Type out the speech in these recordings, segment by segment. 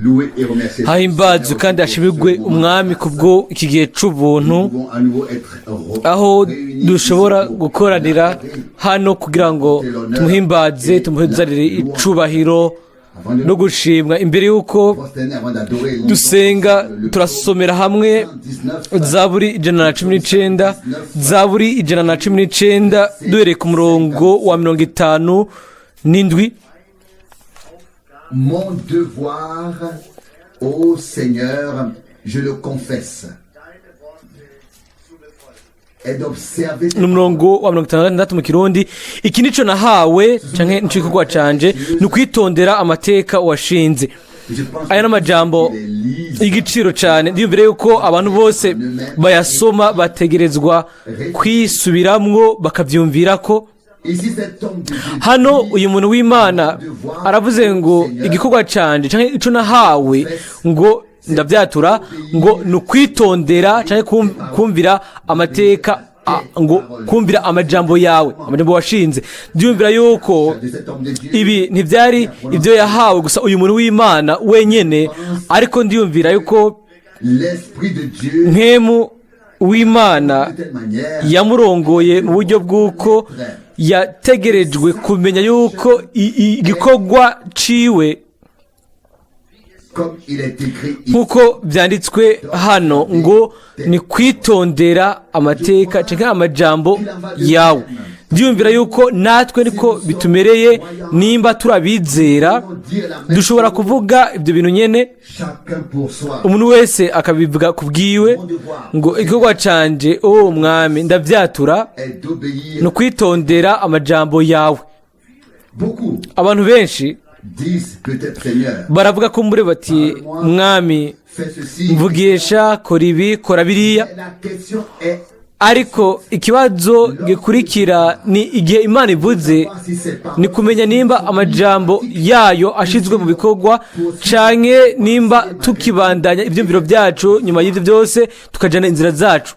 Loué et remercié. Hahimbazwe kandi hashimigwe Umwami kubwo iki gihe c'ubuntu, Nous pouvons à nouveau être aho réunis dushobora ici pour gukoranira l'adorer. hano kugira ngo tumuhimbaze, tumuhezarire icubahiro no gushimwa. Imbere y'uko Prosterner avant d'adorer, dusenga, le turasomera hamwe 119, Zaburi 119, Zaburi 119, duhereye ku murongo wa 57. Mon devoir, ô Seigneur, je le confesse, est d'observer Ni umurongo wa 56 mu Kirundi. Iki nico nahawe canke nico gikorwa canje, ni ukwitondera amateka washinze. Je pense Aya ni amajambo que les lisent y'igiciro cyane. Ndiyumvire yuko abantu bose bayasoma bategerezwa kwisubiramwo, bakavyumvira ko Ici, cet homme de Dieu hano uyu muntu w'Imana aravuze ngo igikorwa canje canke ico nahawe, ngo ndavyatura, ngo ni ukwitondera canke kumvira amateka, ngo kumvira amajambo yawe, amajambo washinze. Ndiyumvira yuko de cet homme de Dieu ibi ntibyari ibyo yahawe gusa uyu muntu w'Imana wenyene, ariko ndiyumvira yuko l'Esprit de Dieu Mpwemu w'Imana de telle manière yamurongoye mu buryo bw'uko yategerejwe kumenya yuko igikorwa ciwe, comme il est écrit ici. nk'uko byanditswe hano, ngo ni kwitondera amateka cyangwa amajambo yawe. Ndiyumvira yuko natwe niko bitumereye. Nimba turabizera, dushobora kuvuga ibyo bintu nyene, Chacun pour soi. umuntu wese akabivuga ku bwiwe, ngo igikorwa canje, uwo Mwami, ndavyatura, Est d'obéir. ni ukwitondera amajambo yawe. Beaucoup Abantu benshi disent peut-être: Seigneur, baravuga ko muri bati: Mwami, fais ceci. mvugisha, kora ibi, kora biriya. Mais la question est Ariko ikibazo gikurikira ni igihe Imana ivuze, si c'est pas ni kumenya nimba amajambo yayo ashizwe mu bikorwa, canke nimba tukibandanya ivyumviro byacu nyuma y'ivyo byose, tukajana inzira zacu.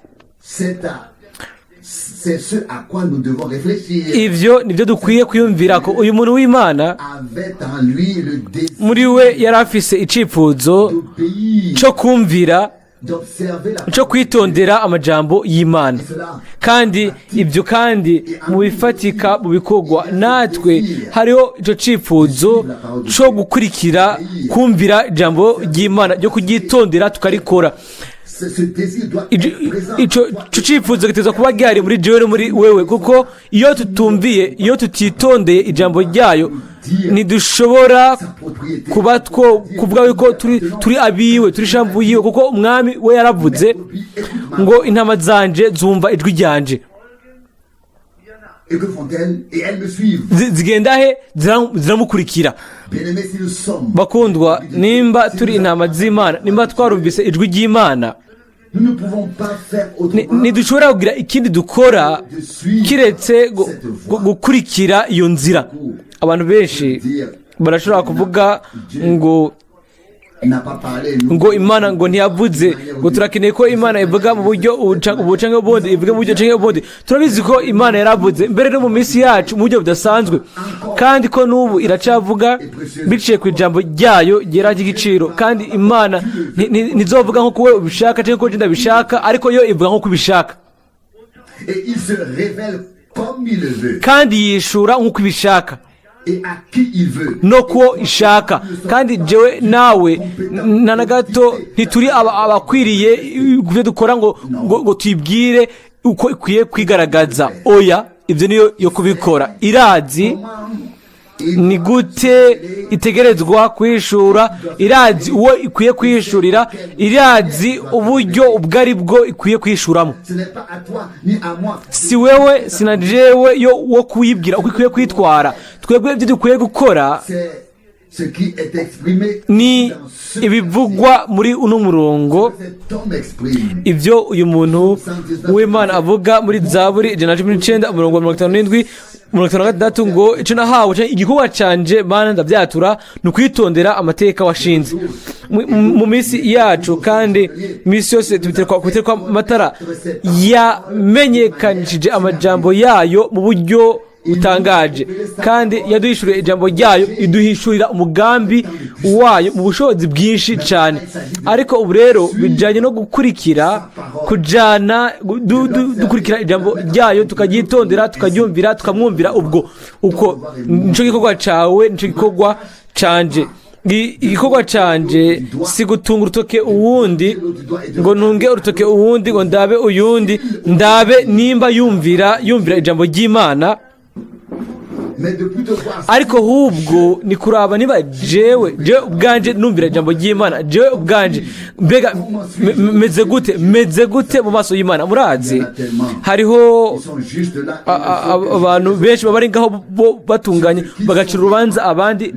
C'est ce à quoi nous devons réfléchir. Ivyo nivyo dukwiye kwiyumvira ko uyu muntu w'Imana Avait en lui le désir muri we yari afise icifuzo d'obéir, co kumvira, d'observer la co kwitondera amajambo y'Imana. Kandi ibyo kandi mu bifatika, mu bikorwa, natwe hariho icyo cyifuzo cyo gukurikira, kumvira ijambo ry'Imana, ryo kuryitondera tukarikora. Ce désir doit être présent. Ico cyifuzo gitegerezwa kuba gihari muri jewe no muri wewe, kuko iyo tutumviye, iyo tutitondeye ijambo ryayo, ntidushobora Sa propriété. kuba two kuvuga yuko turi abiwe, turi shambu yiwe, kuko Umwami we yaravuze ngo intama zanje zumva ijwi ryanje. Et que font-elles? Et elles me suivent. Zigenda he? Ziramukurikira. Bien-aimés, si nous sommes, Bakundwa, nimba turi intama z'Imana, nimba twarumvise ijwi ry'Imana, nous ne pouvons pas faire autrement ntidushobora kugira ikindi dukora de suivre kiretse cette voie. gukurikira iyo nzira. Abantu benshi Dire, barashobora kuvuga ngo n'a pas parlé, nous, ngo Imana ngo ntiyavuze, ngo turakeneye ko Imana ivuga mu buryo ubu canke ubundi, ivuge mu buryo canke ubundi. Turabizi ko Imana yaravuze mbere no mu minsi yacu mu buryo budasanzwe, kandi ko n'ubu iracavuga biciye ku ijambo ryayo ryera ry'igiciro. Kandi Imana ntizovuga nk'uko we ubishaka canke uko je ndabishaka, ariko yo ivuga nk'uko ubishaka. Et il se révèle comme il le veut Kandi yishura nk'uko ibishaka et à qui il veut. no kuwo ishaka. Kandi jewe nawe nta na gato ntituri abakwiriye ibyo dukora ngo tuyibwire uko ikwiye kwigaragaza. Oya, ibyo niyo yo kubikora. Irazi Comment ni gute itegerezwa kwishura, irazi uwo ikwiye kwishurira, irazi uburyo ubwo ari bwo ikwiye kwishuramo. Ce n'est pas à toi ni à moi. Si wewe, si na jewe yo wo kuyibwira uko ikwiye kwitwara. Twebwe ibyo dukwiye gukora C'est ce qui est exprimé ni dans ce ibivugwa muri uno murongo, que cet homme exprime. ibyo uyu muntu w'Imana avuga muri Zaburi 119, umurongo wa 57, 56, ngo icyo nahawe canke igikorwa canje, Mana, ndavyatura, ni ukwitondera amateka washinze. Mu minsi yacu kandi minsi yose tubiterwa amatara, yamenyekanishije amajambo yayo mu buryo butangaje. Kandi yaduhishuriye ijambo ryayo, iduhishurira umugambi wayo mu bushobozi bwinshi cyane. Ariko ubu rero bijyanye no gukurikira, kujyana dukurikira ijambo ryayo, tukaryitondera, tukaryumvira, tukamwumvira. Ubwo uko nicyo gikorwa cyawe, nicyo gikorwa canje. Igikorwa canje si gutunga urutoke uwundi, ngo ntunge urutoke uwundi, ngo ndabe uyundi, ndabe nimba yumvira ijambo ry'Imana. Mais de plutôt voir Ariko ahubwo ni kuraba niba jewe ubwanje numvira ijambo ry'Imana. Jewe ubwanje mbega meze gute, meze gute mu maso y'Imana? Murazi, hariho ils sont juste là. Abantu benshi baba bari ngaho bo batunganye, bagacira urubanza abandi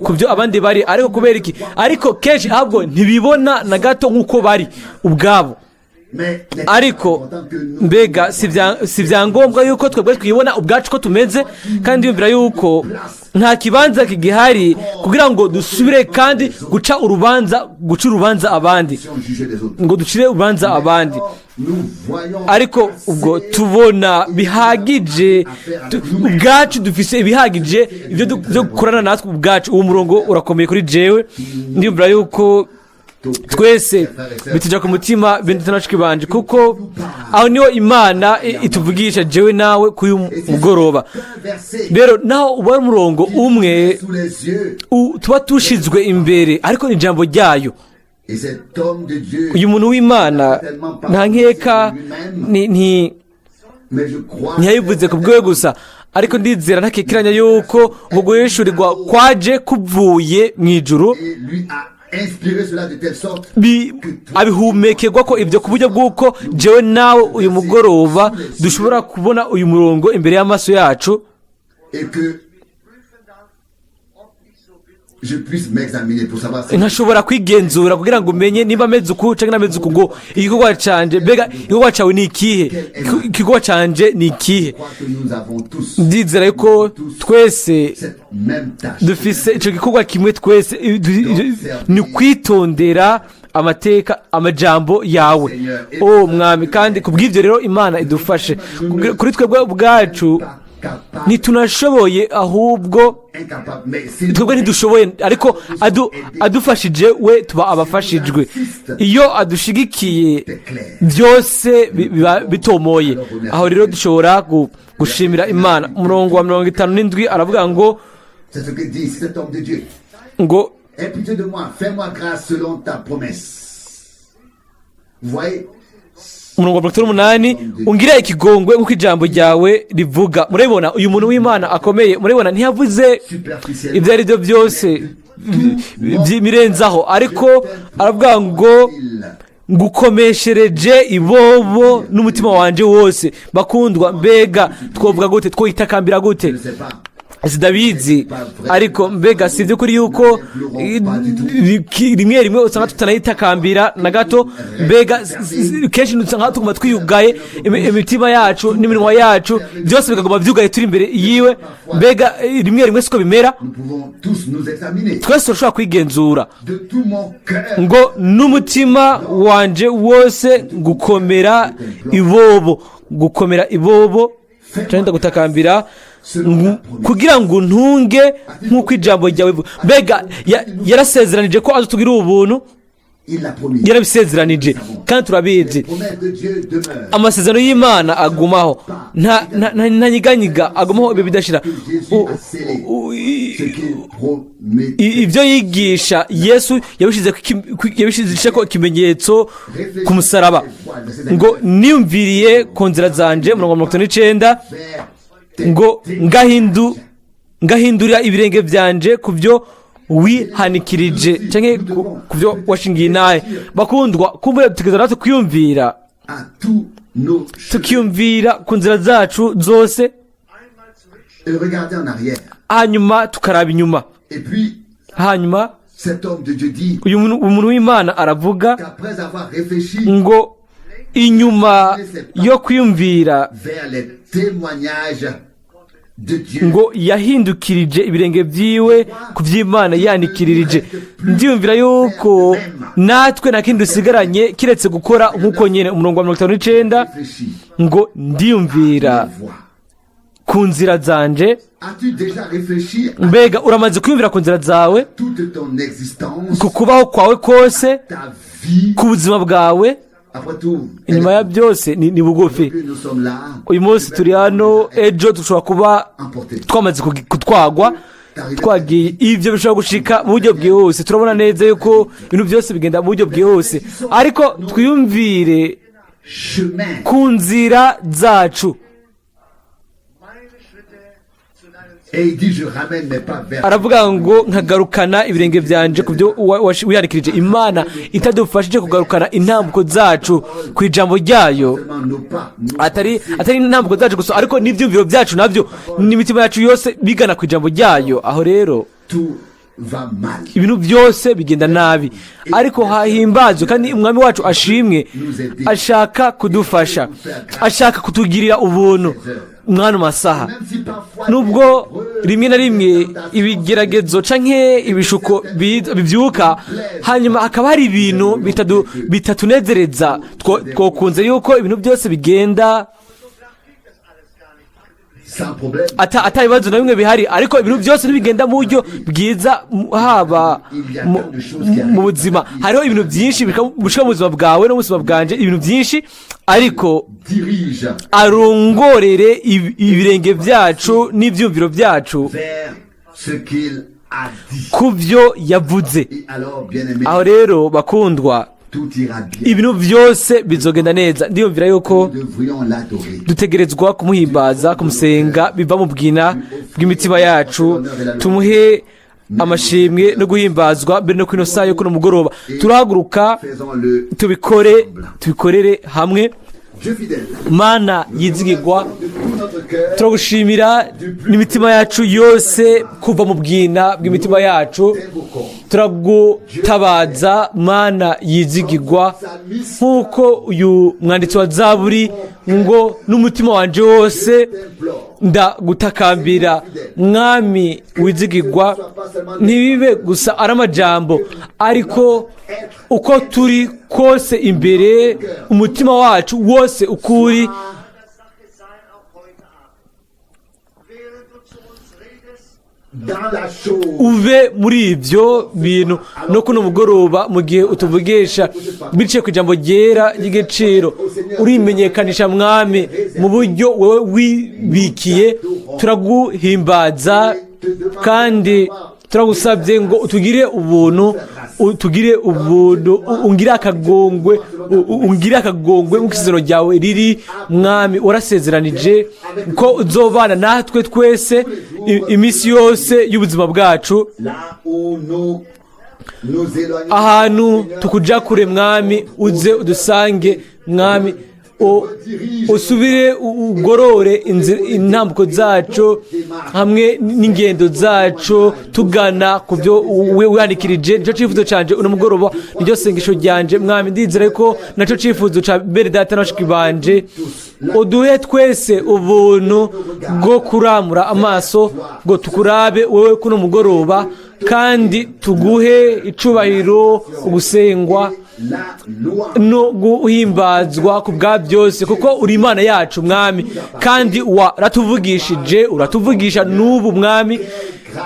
ku byo abandi bari. Ariko kubera iki? Ariko kenshi ahubwo ntibibona na gato nk'uko bari ubwabo. Mais Ariko mbega si byangombwa yuko twebwe twibona ubwacu ko tumeze? Kandi yumvira yuko nta kibanza kigihari kugira ngo dusubire kandi guca urubanza abandi, juger les autres. ngo ducire urubanza abandi. Nous voyons Ariko ubwo tubona bihagije, ubwacu dufise ibihagije ibyo byo gukorana natwe ubwacu. Uwo murongo urakomeye kuri jewe. Ndiyumvira yuko twese bitujya ku mutima, bene bashiki banje, kuko aho niho Imana ituvugisha jewe nawe kuri uyu mugoroba. Un verset Rero naho uba ari umurongo umwe sous les yeux. tuba tushizwe imbere, ariko ni ijambo ryayo. Et cet homme de Dieu, Uyu muntu w'Imana, nta nkeka, ni mais je crois ntiyabivuze ku bwiwe gusa, ariko ndizera ntakekeranya yuko ngo guhishurirwa kwaje kuvuye mu ijuru. Et lui a inspiré cela de telle sorte Abihumekerwa ko ibyo ku buryo bw'uko jewe nawe uyu mugoroba dushobora kubona uyu murongo imbere y'amaso yacu. Et que je puisse m'examiner pour savoir si Nkashobora kwigenzura kugira ngo umenye niba ameze uku cyangwa ameze uku, ngo igikorwa canje, mbega igikorwa cyawe ni ikihe? Igikorwa canje ni ikihe? Je crois que nous avons tous Ndizera yuko twese cette même tâche. dufise icyo gikorwa kimwe twese, ni kwitondera amateka, amajambo yawe, o Mwami. Kandi ku bw'ibyo rero Imana idufashe. Kuri twebwe ubwacu Pas capable, ntitunashoboye, ahubwo incapable, mais c'est twebwe ntidushoboye, ariko adufashije we tuba abafashijwe. Iyo adushigikiye byose biba bitomoye. Aho rero dushobora gushimira Imana. Umurongo wa 57 aravuga ngo C'est ce que dit cet homme de Dieu. ngo Aie pitié de moi, fais-moi grâce selon ta promesse. Vous voyez, Umurongo wa 58: "Ungire ikigongwe nk'uko ijambo ryawe rivuga." Murabibona, uyu muntu w'Imana akomeye, murabibona, ntiyavuze superficiellement, ibyo ari byo byose by'imirenzaho, ariko aravuga ngo il "Ngukomeshereje ibobo n'umutima wanjye wose." Bakundwa, mbega twavuga gute, twoyitakambira gute? Ne sais pas. Sidabizi, ariko mbega si iby'ukuri yuko rimwe rimwe usanga tutanayitakambira na gato? Mbega kenshi usanga tuguma twiyugaye, imitima yacu n'iminwa yacu byose bikaguma byugaye turi imbere yiwe? Mbega rimwe rimwe siko bimera? Nous pouvons tous nous examiner. Twese turashobora kwigenzura. De tout mon cœur, Ngo "N'umutima wanje wose ngukomera ibobo, gukomera ibobo cyangwa ndagutakambira kugira ngo ntunge nk'uko ijambo ryawe rivuga." Mbega yarasezeranije ko azatugirira ubuntu? Il l'a promis. Yarabisezeranije kandi turabizi. Les promesses de Dieu demeurent. Amasezerano y'Imana agumaho, nta nyiganyiga, agumaho ibyo bidashira. Ce qu'il promet. Ibyo yigisha Yesu yabishyize ko ikimenyetso ku musaraba. Ngo "Niyumviriye ku nzira zanje", umurongo wa 59, Vers tes ngo "Ngahindurira ibirenge byanje ku byo wihanikirije", cyangwa ku byo washingiye inahe. Bakundwa, kumbura tugeza natwe kwiyumvira, à tous nos chemins. tukiyumvira ku nzira zacu zose. Et regarder en arrière. Hanyuma tukaraba inyuma. Et puis, Hanyuma cet homme de Dieu dit uyu muntu w'Imana aravuga qu'après avoir réfléchi ngo inyuma yo kwiyumvira, vers les témoignages de Dieu, ngo yahindukirije ibirenge byiwe ku by'Imana yanikirije. Ndiyumvira yuko natwe nta kindi dusigaranye kiretse gukora nk'uko nyine. Umurongo wa 59 réfléchi ngo "Ndiyumvira les voies. Ku nzira zanje. As-tu déjà réfléchi à Mbega uramaze kwiyumvira ku nzira zawe, toute ton existence, ku kubaho kwawe kose, ta vie? ku buzima bwawe? Après tout, Inyuma ya byose ni bugufi. nous sommes là, Uyu munsi turi hano, ejo dushobora kuba emportés. twamaze kutwagwa twagiye. Ibyo bishobora gushika mu buryo bwihuse. Turabona neza yuko ibintu byose bigenda mu buryo bwihuse, ariko twiyumvire Chemin. ku nzira zacu. Meine Schritte zu deinen Et il dit, je ramène mes pas vers Aravuga ngo nkagarukana ibirenge byanje ku byo wiyandikirije. Imana itadufashije kugarukana intambuko zacu ku ijambo ryayo, seulement nos pas, nos atari intambuko zacu gusa, ariko n'ibyumviro byacu nabyo n'imitima yacu yose bigana ku ijambo ryayo, aho rero tout va mal. ibintu byose bigenda nabi. Ariko hahimbazwe kandi Umwami wacu ashimwe, ashaka kudufasha, ashaka kutugirira ubuntu mwana masaha. Même si parfois Nubwo rimwe na rimwe ibigeragezo canke ibishuko bivyuka, hanyuma hakaba hari ibintu bitatunezereza, twokunze yuko ibintu byose bigenda sans problème, ata ibibazo na bimwe bihari, ariko ibintu byose ntibigenda mu buryo bwiza, haba mu buzima. Hariho ibintu byinshi bishika mu buzima bwawe no mu buzima bwanje, ibintu byinshi, ariko dirige arongorere ibirenge byacu n'ibyumviro byacu vers ce qu'il a dit. ku byo yavuze. Et alors, bien-aimé, Aho rero bakundwa, tout ira bien. ibintu byose bizogenda neza. Ndiyumvira yuko Nous devrions l'adorer. dutegerezwa kumuhimbaza, kumusenga biva mu bwina bw'imitima yacu. Tumuhe amashimwe no guhimbazwa mbere no kwino saa yo kuno mugoroba turahaguruka. Faisons-le. Tubikore, tubikorere hamwe. Dieu fidèle. Mana yizigirwa, De tout notre cœur, turagushimira n'imitima yacu yose, kuva mu bwina bw'imitima yacu. t'invoquons. Turagutabaza, Mana yizigirwa, nk'uko uyu mwanditsi wa Zaburi ngo: "N'umutima wanje wose T'implore. ndagutakambira, Mwami wizigirwa." Ntibibe gusa ari amajambo, ariko uko turi kose imbere, umutima wacu wose ukuri Sache sein, auch heute Abend. Während du zu uns redest, Dans la chose. ube muri ibyo bintu no kuno mugoroba, mu gihe utuvugisha biciye ku ijambo ryera ry'igiciro, urimenyekanisha, Mwami, mu buryo wowe wibikiye. Turaguhimbaza kandi turagusabye ngo utugire ubuntu, utugire ubuntu, ungire akagongwe, ungire akagongwe nk'uko isezerano ryawe riri. Mwami, warasezeranije ko uzobana natwe twese iminsi yose y'ubuzima bwacu. Là où nous nous éloignons, Ahantu Seigneur, tukuja kure, Mwami, uze udusange. Mwami, usubire ugorore intambuko zacu hamwe n'ingendo zacu tugana ku byo wandikirije. Nicyo cyifuzo cyanjye uno mugoroba, niryo sengesho ryanje, Mwami. Ndizera ko nacyo cyifuzo cya bene data na bashiki banje. Uduhe twese ubuntu bwo kuramura amaso ngo tukurabe wowe kuno mugoroba, kandi tuguhe icubahiro, ugusengwa la loi. no guhimbazwa ku bwa byose, kuko uri Imana yacu, Mwami, kandi waratuvugishije, uratuvugisha n'ubu, Mwami.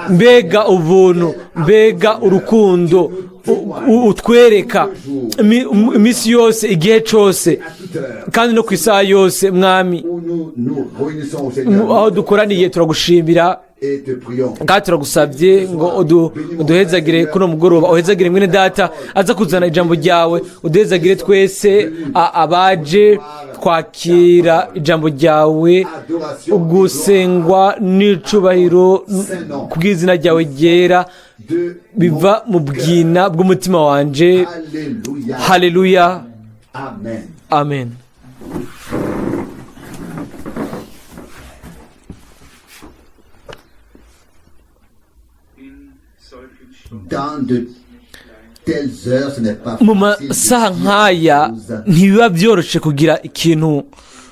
Mbega ubuntu, mbega urukundo utwereka iminsi yose, igihe cyose, À toute heure kandi no ku isaha yose, Mwami. où nous nous réunissons au Seigneur Aho dukoraniye turagushimira et te prions. kandi turagusabye ngo uduhezagire kuno mugoroba, uhezagire mwene data aza kuzana ijambo ryawe, uduhezagire twese abaje kwakira ijambo ryawe. Adoration Ugusengwa n'icubahiro ku bw'izina ryawe ryera de biva mu bwina bw'umutima wanje. Alléluia. Haleluya. Amen. Amen. In solchen Stunden Dans de telles heures, ce n'est pas Mu facile de masaha dire nk'aya choses. ntibiba byoroshe kugira ikintu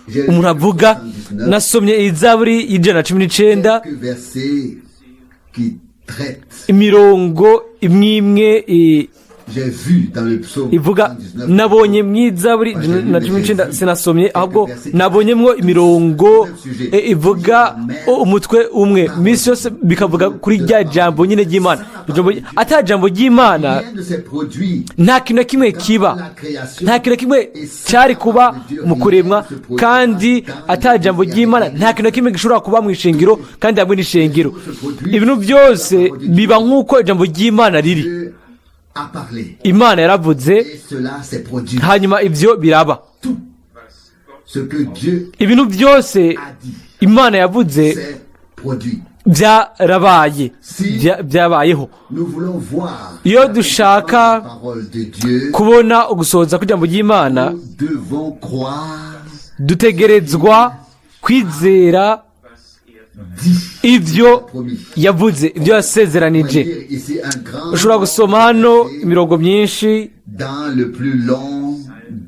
J'ai umuntu avuga. 79, Nasomye Izaburi y'119, quelques versets qui traitent imirongo imwe imwe de J'ai vu dans le psaume Ivuga 119, nabonye mw'izaburi 119, sinasomye ahubwo nabonyemwo imirongo ivuga umutwe umwe minsi yose bikavuga kuri rya jambo nyine ry'Imana. Ata jambo ry'Imana rien ne s'est produit nta kintu na kimwe kiba, dans la création. Nta kintu na kimwe cyari kuba mu kuremwa, kandi ata jambo ry'Imana nta kintu na kimwe gishobora kuba mu ishengero kandi hamwe n'ishengero. Ibintu byose biba nk'uko ijambo ry'Imana riri. Dieu a parlé Imana yaravuze, et cela s'est produit. Hanyuma ibyo biraba. Tout ce que Dieu Ibintu byose a dit Imana yavuze s'est produit. Byarabaye. Byabayeho. Nous voulons voir Iyo dushaka la parole de Dieu, kubona ugusohoza kw'ijambo ry'Imana, nous devons croire dutegerezwa kwizera dit ibyo promis. yavuze, ibyo yasezeranije. On va lire ici un grand Ushobora gusoma hano imirongo myinshi dans le plus long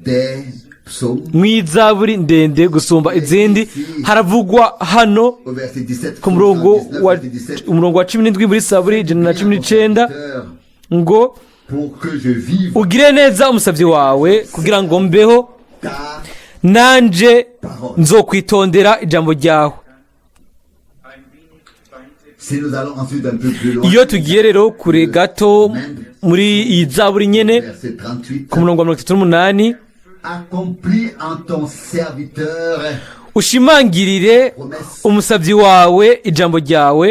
des psaumes, mw'izaburi ndende gusumba izindi. Haravugwa hano au verset 17, ku murongo 119, wa verset 17, umurongo wa 17 muri Saburi 119 ngo: pour que je vive "Ugire neza umusabyi wawe kugira ngo mbeho, ta nanje nzokwitondera ijambo ryawe." Ein wenig weiter Si nous allons ensuite un peu plus loin, Iyo tugiye rero kure gato muri iyi zaburi nyene, verset 38, ku murongo wa 38: accomplis en ton serviteur "Ushimangirire promesse umusabyi wawe ijambo ryawe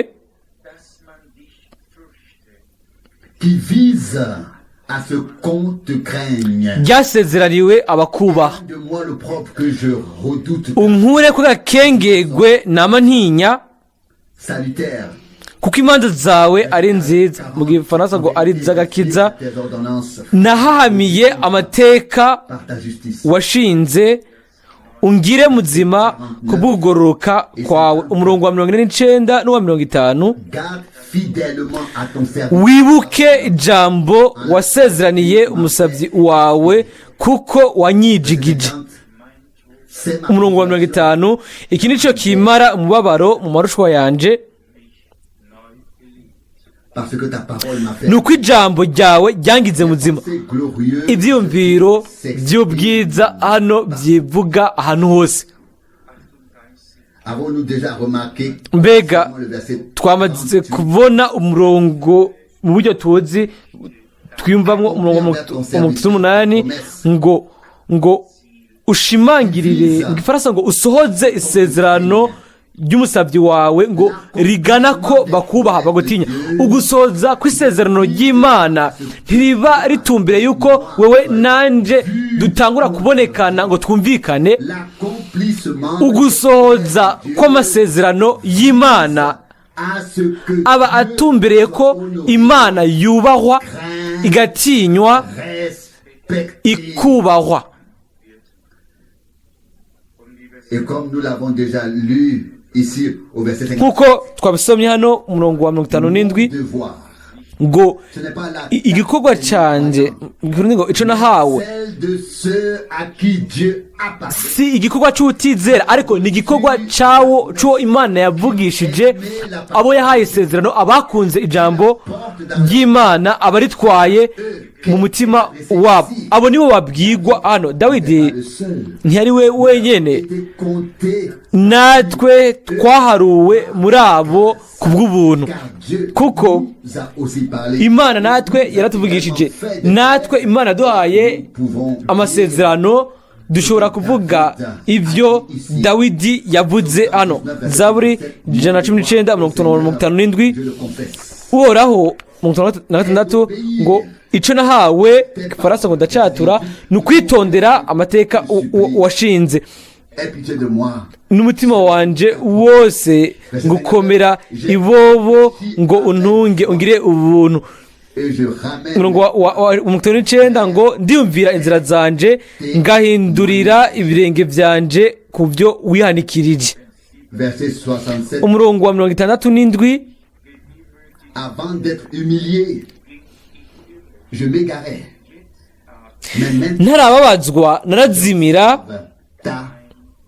dass man dich fürchte. Qui vise à ce qu'on te craigne. Ryasezeraniwe abakubaha." De moi l'opprobre que je redoute, "Unkure ko gakengegwe nama ntinya, salutaire. Kuko imanza zawe ari nziza." Mu gifaransa ngo ari iz'agakiza. Tes ordonnances "Nahahamiye amateka par ta justice. washinze, ungire muzima kubw'ugororoka kwawe." Umurongo wa 49 n'uwa 50: Garde fidèlement à ton service. "Wibuke ijambo wasezeraniye umusabyi wawe, kuko wanyijigije." C'est ma Umurongo wa 50: "Iki nicyo kimara umubabaro mu marushwa yanje, Parce que ta parole m'a fait ni uko ijambo ryawe ryangize muzima." C'est glorieux. Ibyiyumviro by'ubwiza hano byivuga ahantu hose. Avons-nous déjà remarqué Mbega le verset twamaze 38, kubona umurongo mu buryo tuzi twiyumvamo, umurongo wa 38 ngo ushimangirire, mu gifaransa ngo usohoze isezerano ry'umusabyi wawe, ngo rigana ko bakubaha bagutinya. Ugusohoza kw'isezerano ry'Imana ntiriba ritumbire yuko wewe nanje dutangura kubonekana ngo twumvikane. L'accomplissement Ugusohoza kw'amasezerano y'Imana à ce que aba atumbereye ko Imana yubahwa, igatinywa, respecté. ikubahwa. Et comme nous l'avons déjà lu ici au verset 5, Nk'uko twabisomye hano umurongo wa 57 devoir. ngo Ce n'est pas la igikorwa cyanjye, ngo ico nahawe celle de ceux à qui Dieu a parlé. si igikorwa cy'utizera, ariko ni igikorwa cyawo cy'uwo Imana yavugishije, abo yahaye isezerano, abakunze ijambo ry'Imana, abaritwaye mu mutima wabo, abo nibo babwigwa hano. Dawidi Pas le seul. ntiyari we wenyine. Était compté Natwe twaharuwe muri abo ku bw'ubuntu, car Dieu kuko nous a aussi parlé. Imana natwe yaratuvugishije. Natwe Imana yaduhaye amasezerano. Dushobora kuvuga ibyo Dawidi yavuze hano, Zaburi 119, 50, 57: Je le confesse. "Uhoraho", 56 ngo "icyo nahawe", igifaransa ngo ndacyatura, "ni ukwitondera amateka washinze Aie pitié de moi. N'umutima wanje wose ngukomera ibobo ngo untunge, ungire ubuntu." Et je ramène Umurongo wa 59 ngo "Ndiyumvira inzira zanje, ngahindurira ibirenge byanje ku byo wihanikirije." Verset 67. Umurongo wa 67: Avant d'être humilié, je m'égarais. Mais maintenant, "Ntarababazwa narazimira, ta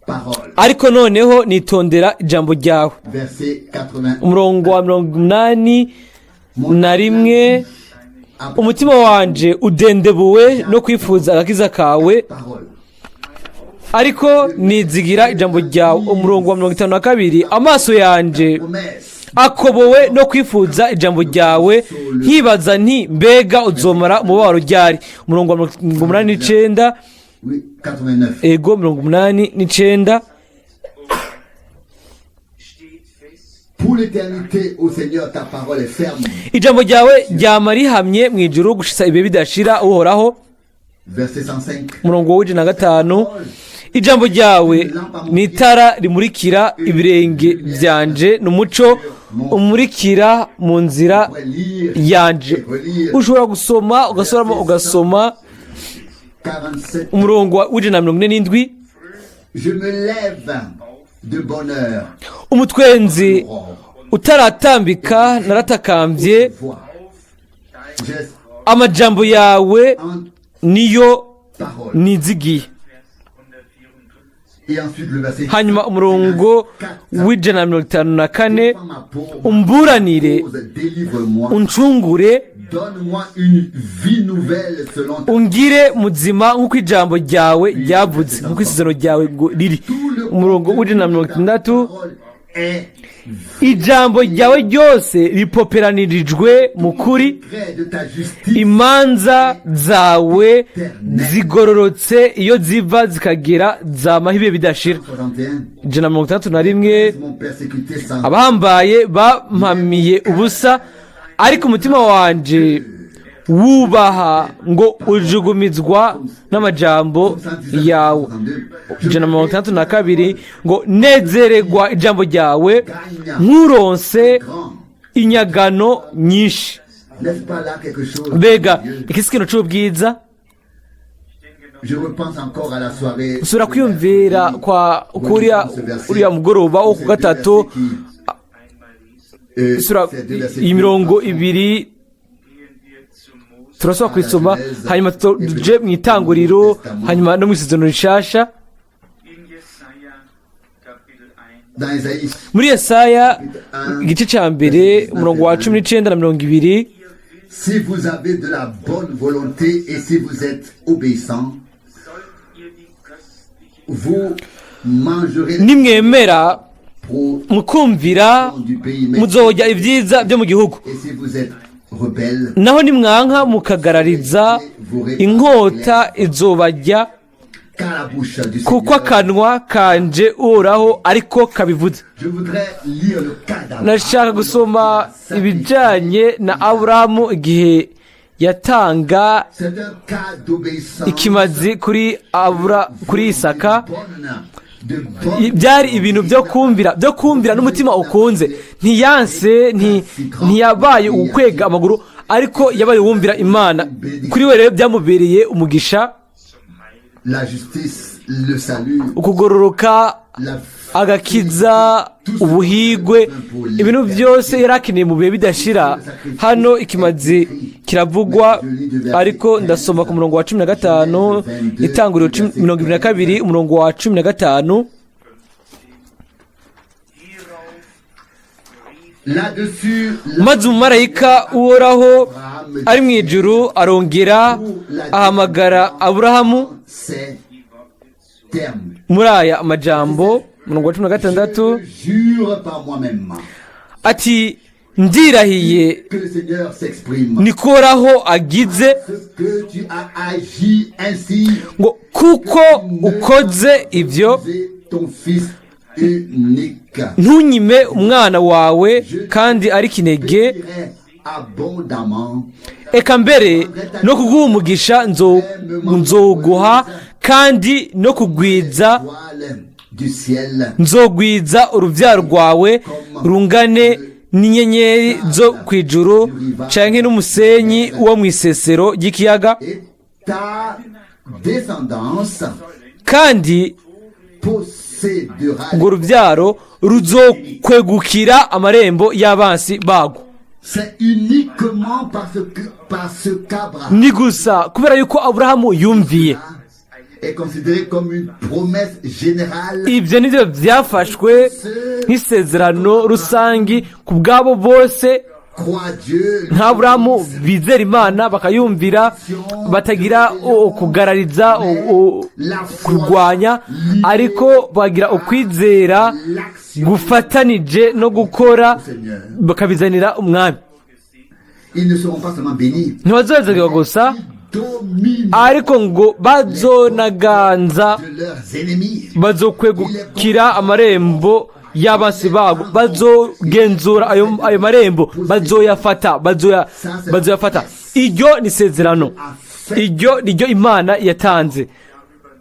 parole. ariko noneho nitondera ijambo ryawe." Verset 80. Umurongo wa 81: Umutima wanje udendebuwe no kwifuza agakiza kawe, Parole. ariko nizigira ijambo ryawe. Umurongo wa 52: amaso yanje Promesse. akobowe no kwifuza ijambo ryawe, nkibaza nti: mbega uzomara umubabaro ryari? Umurongo wa 89. Oui, 89. Ego, 89. Steht fest, Pour l'éternité, ô Seigneur, ta parole est ferme. Ijambo ryawe ryama rihamye mu ijuru gushitsa ibihe bidashira, Uhoraho. Verset 105. Umurongo wa 105: ijambo ryawe ni itara rimurikira ibirenge byanje, ni umuco umurikira mu nzira On pourrait lire yanje. et relire. Ushobora gusoma, ugasubiramo, ugasoma. 47. Umurongo wa 147. Je me lève de bonne heure. Umutwenzi utaratambika naratakambye. Voix. J'ai Amajambo yawe en niyo parole. nizigiye. Et ensuite le verset Hanyuma umurongo wa 154: Défends ma pauvre umburanire, cause, délivre-moi. uncungure, Donne-moi une vie nouvelle selon ta ungire muzima nk'uko ijambo ryawe ryavuze, nk'uko isezerano ryawe ngo riri. Tout le Umurongo contenu wa de ta 160: parole est ijambo ryawe ryose ripoperanirijwe mu kuri, vrai de ta justice. Imanza zawe zigororotse iyo ziva zikagera, zamaho ibihe bidashira. 61. 161: Ils m'ont persécuté sans abahambaye bampamiye ubusa, ariko umutima wanje wubaha ngo ujugumizwa n'amajambo yawe. 162 ngo: nezeregwa ijambo ryawe nkuronse grand. inyagano nyinshi. N'est-ce pas là quelque chose Mbega de Dieu? iki si ikintu c'ubwiza? Je repense encore à la soirée. Usubira kwiyumvira kwa kuriya uriya mugoroba wo ku gatatu. Usubira iyi mirongo ibiri gehen wir zu Mose, turasubira kuyisoma, hanyuma tuje mu Itanguriro, hanyuma no mu Isezerano Rishasha. In Jesaja Kapitel 1, Dans Isaïe, Muri Yesaya igice cya mbere, umurongo wa 19 na 20: si vous avez de la bonne volonté et si vous êtes obéissant, sollt ihr die köstliche vous mangerez les nimwemera produits mukumvira, du pays. Mais muzojya ibyiza byo mu gihugu. et si vous êtes rebelle, Naho nimwanka mukagarariza, inkota izobajya, car la bouche du kuko Seigneur. akanwa kanje Uhoraho ariko kabivuze. Je voudrais lire le cas d'Abraham. Nashaka gusoma ibijyanye na Aburahamu igihe yatanga C'est un cas d'obéissance. ikimazi kuri Abura, kuri Isaka. De bonne Byari ibintu byo kumvira n'umutima ukunze. Ntiyanse, ntiyabaye ukwega amaguru, ariko yabaye uwumvira Imana. Kuri we rero byamubereye umugisha. Zum Heil. La justice, le salut, Ukugororoka, la agakiza, ubuhigwe, ibintu byose yari akeneye mu bihe bidashira. Hano ikimazi kiravugwa, ariko ndasoma ku murongo wa 15, Itanguriro 22, umurongo wa 15. Hierauf rief Là-dessus, Maze umumarayika Uhoraho ari mu ijuru arongera ahamagara Aburahamu ces termes. muri aya majambo, umurongo wa 16: Je jure par moi-même ati: ndirahiye, que le Seigneur s'exprime. Niko Uhoraho agize, Ce que tu as agi ainsi, ngo kuko ukoze ibyo, ton fils unique. ntunyime umwana wawe kandi ari kinege, Bénirai abondamment. eka mbere no kuguha umugisha nzoguha, kandi no kugwiza Étoiles du ciel. nzogwiza urubyaro rwawe rungane n'inyenyeri zo ku ijuru canke n'umusenyi wo mu isesero ry'ikiyaga. Et ta descendance Kandi possédera. urwo rubyaro ruzokwegukira amarembo y'abansi bago. C'est uniquement parce qu'Abraham Ni gusa kubera yuko Aburahamu yumviye. Est considéré comme une promesse générale. Ibyo nibyo byafashwe nk'isezerano rusangi ku bwabo bose Croient Dieu, Nk'Aburamu bizera Imana bakayumvira, batagira kugarariza, kurwanya, ariko bagira ukwizera l'action. gufatanije no gukora, bakabizanira Umwami. Ils ne seront pas seulement bénis, Ntibazozerwa gusa, dominent ariko ngo bazonaganza, de leurs ennemis. bazokwegukira amarembo y'abansi babo, bazogenzura ayo marembo, bazoyafata, bazoyafata. Iryo ni isezerano, iryo niryo Imana yatanze.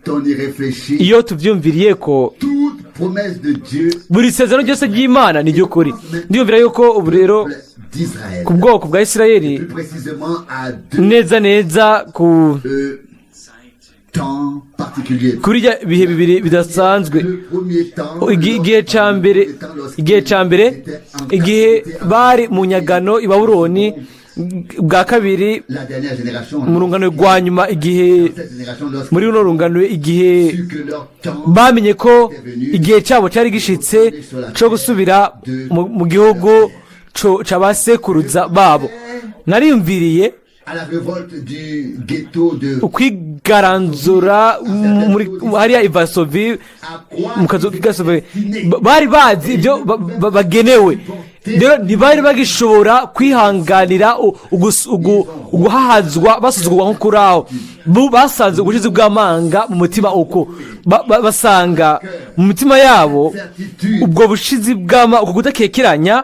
On y réfléchit. Iyo tubyumviriye ko, Toute promesse de Dieu buri sezerano ryose ry'Imana ni ry'ukuri. Ndiyumvira yuko ubu rero d'Israël. ku bwoko bwa Isirayeli, Plus précisément à deux neza neza ku temps particuliers. kuri bya bihe bibiri bidasanzwe. Le premier temps, Igihe cya mbere, igihe cya mbere, igihe bari mu nyagano i Babuloni. Bwa kabiri, la dernière génération, mu rungano rwa nyuma, igihe cette génération, lorsque muri runo rungano, igihe su que leur temps bamenye ko igihe cyabo cyari gishitse cyo gusubira mu gihugu ca ba sekuruza babo. Nariyumviriye à la révolte du ghetto de ukwigaranzura muri hariya i Varsovie, à quoi mu kazu k'igasobe. Bari bazi ibyo bagenewe, rero ntibari bagishobora kwihanganira uguhahazwa, basuzugurwa nko kuri aho. Basanze ubushizi bw'amanga mu mutima, uko basanga mu mitima yabo certitude. ubwo bushizi bw'ama, uko kudakekeranya.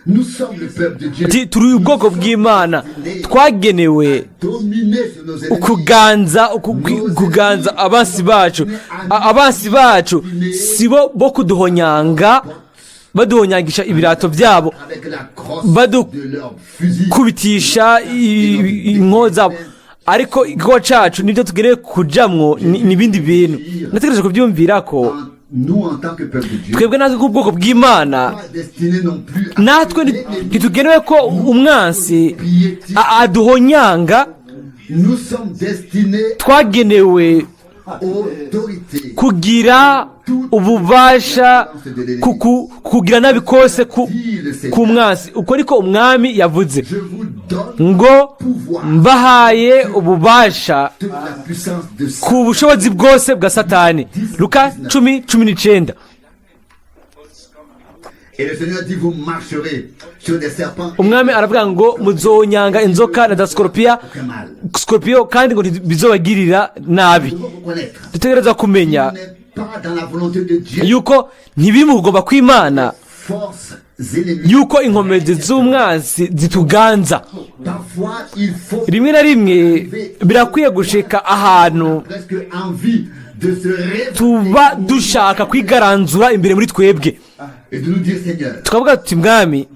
Nous sommes le peuple de Dieu. Ati turi ubwoko bw'Imana, twagenewe Dominer sur nos ennemis. ukuganza abansi bacu. Abansi bacu si bo bo kuduhonyanga, baduhonyangisha ibirato byabo, Avec la crosse de leur fusil. kubitisha inko zabo. Ariko igikorwa cacu nibyo tugenewe kujamwo n'ibindi bintu. Nategereje kubyumvira ko Nous, en tant que peuple de Dieu, twebwe natwe nk'ubwoko bw'Imana, pas destinés non plus à natwe ntitugenewe ko umwansi piétiner. aduhonyanga. Nous sommes destinés Twagenewe autorité. kugira ububasha kugira nabi kose Dit le Seigneur. ku mwansi. Uko niko Umwami yavuze Je vous donne ngo mbahaye ububasha toute la puissance de Satan. ku bushobozi bwose bwa Satani. Luka 10:19. Et le Seigneur dit, vous marcherez sur des serpents et Umwami aravuga ngo muzonyanga inzoka na za sikorupiya, aucun mal. sikorupiyo, kandi ngo ntibizobagirira nabi. Nous devons reconnaître. Dutegereza kumenya Il n'est pas dans la volonté de Dieu yuko ntibimugomba kw'Imana forces ennemies. yuko inkomezi z'umwansi zituganza. Parfois, il faut Rimwe na rimwe birakwiye gushika ahantu presque envie de se révolter tuba dushaka kwigaranzura imbere muri twebwe, et de nous dire, Seigneur, tukavuga tuti: "Mwami,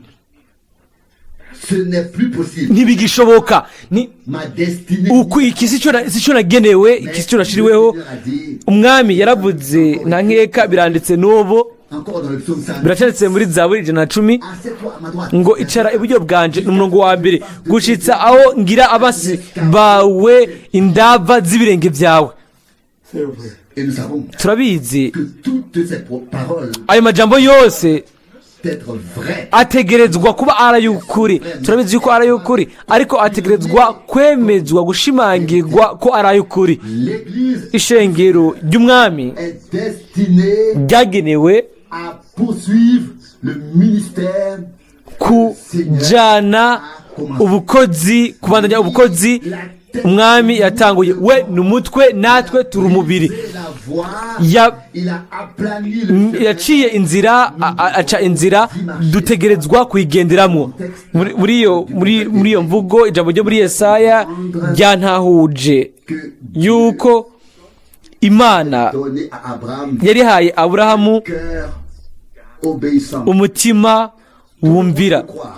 ce n'est plus possible. ntibigishoboka." Ni Ma destinée. uku iki si cyo nagenewe, iki si cyo nashiriweho. Le Seigneur a dit, Umwami yaravuze, nta nkeka, biranditse n'ubu, encore dans le psaume 100, biracanditse muri Zaburi 110, Assieds-toi à ma droite. ngo icara iburyo bwanje, ni umurongo wa mbere, gushitsa aho ngira abasi bawe indava z'ibirenge byawe. Et nous savons Turabizi que toutes ces paroles ayo majambo yose être vraies. ategerezwa kuba ari ay'ukuri. Turabizi yuko ari ay'ukuri, ariko ategerezwa kwemezwa, gushimangirwa ko ari ay'ukuri. L'Église Ishengero ry'Umwami est destinée ryagenewe à poursuivre le ministère kujana ubukozi, kubandanya ubukozi Umwami yatanguye. We ni umutwe, natwe turi umubiri. la voie. Il a aplani le chemin. Yaciye inzira, aca inzira, dutegerezwa kuyigenderamo. Muri iyo mvugo, ijambo ryo muri Yesaya ryantahuje que yuko Imana donné à Abraham yarihaye Aburahamu cœur obéissant. umutima wumvira. Croire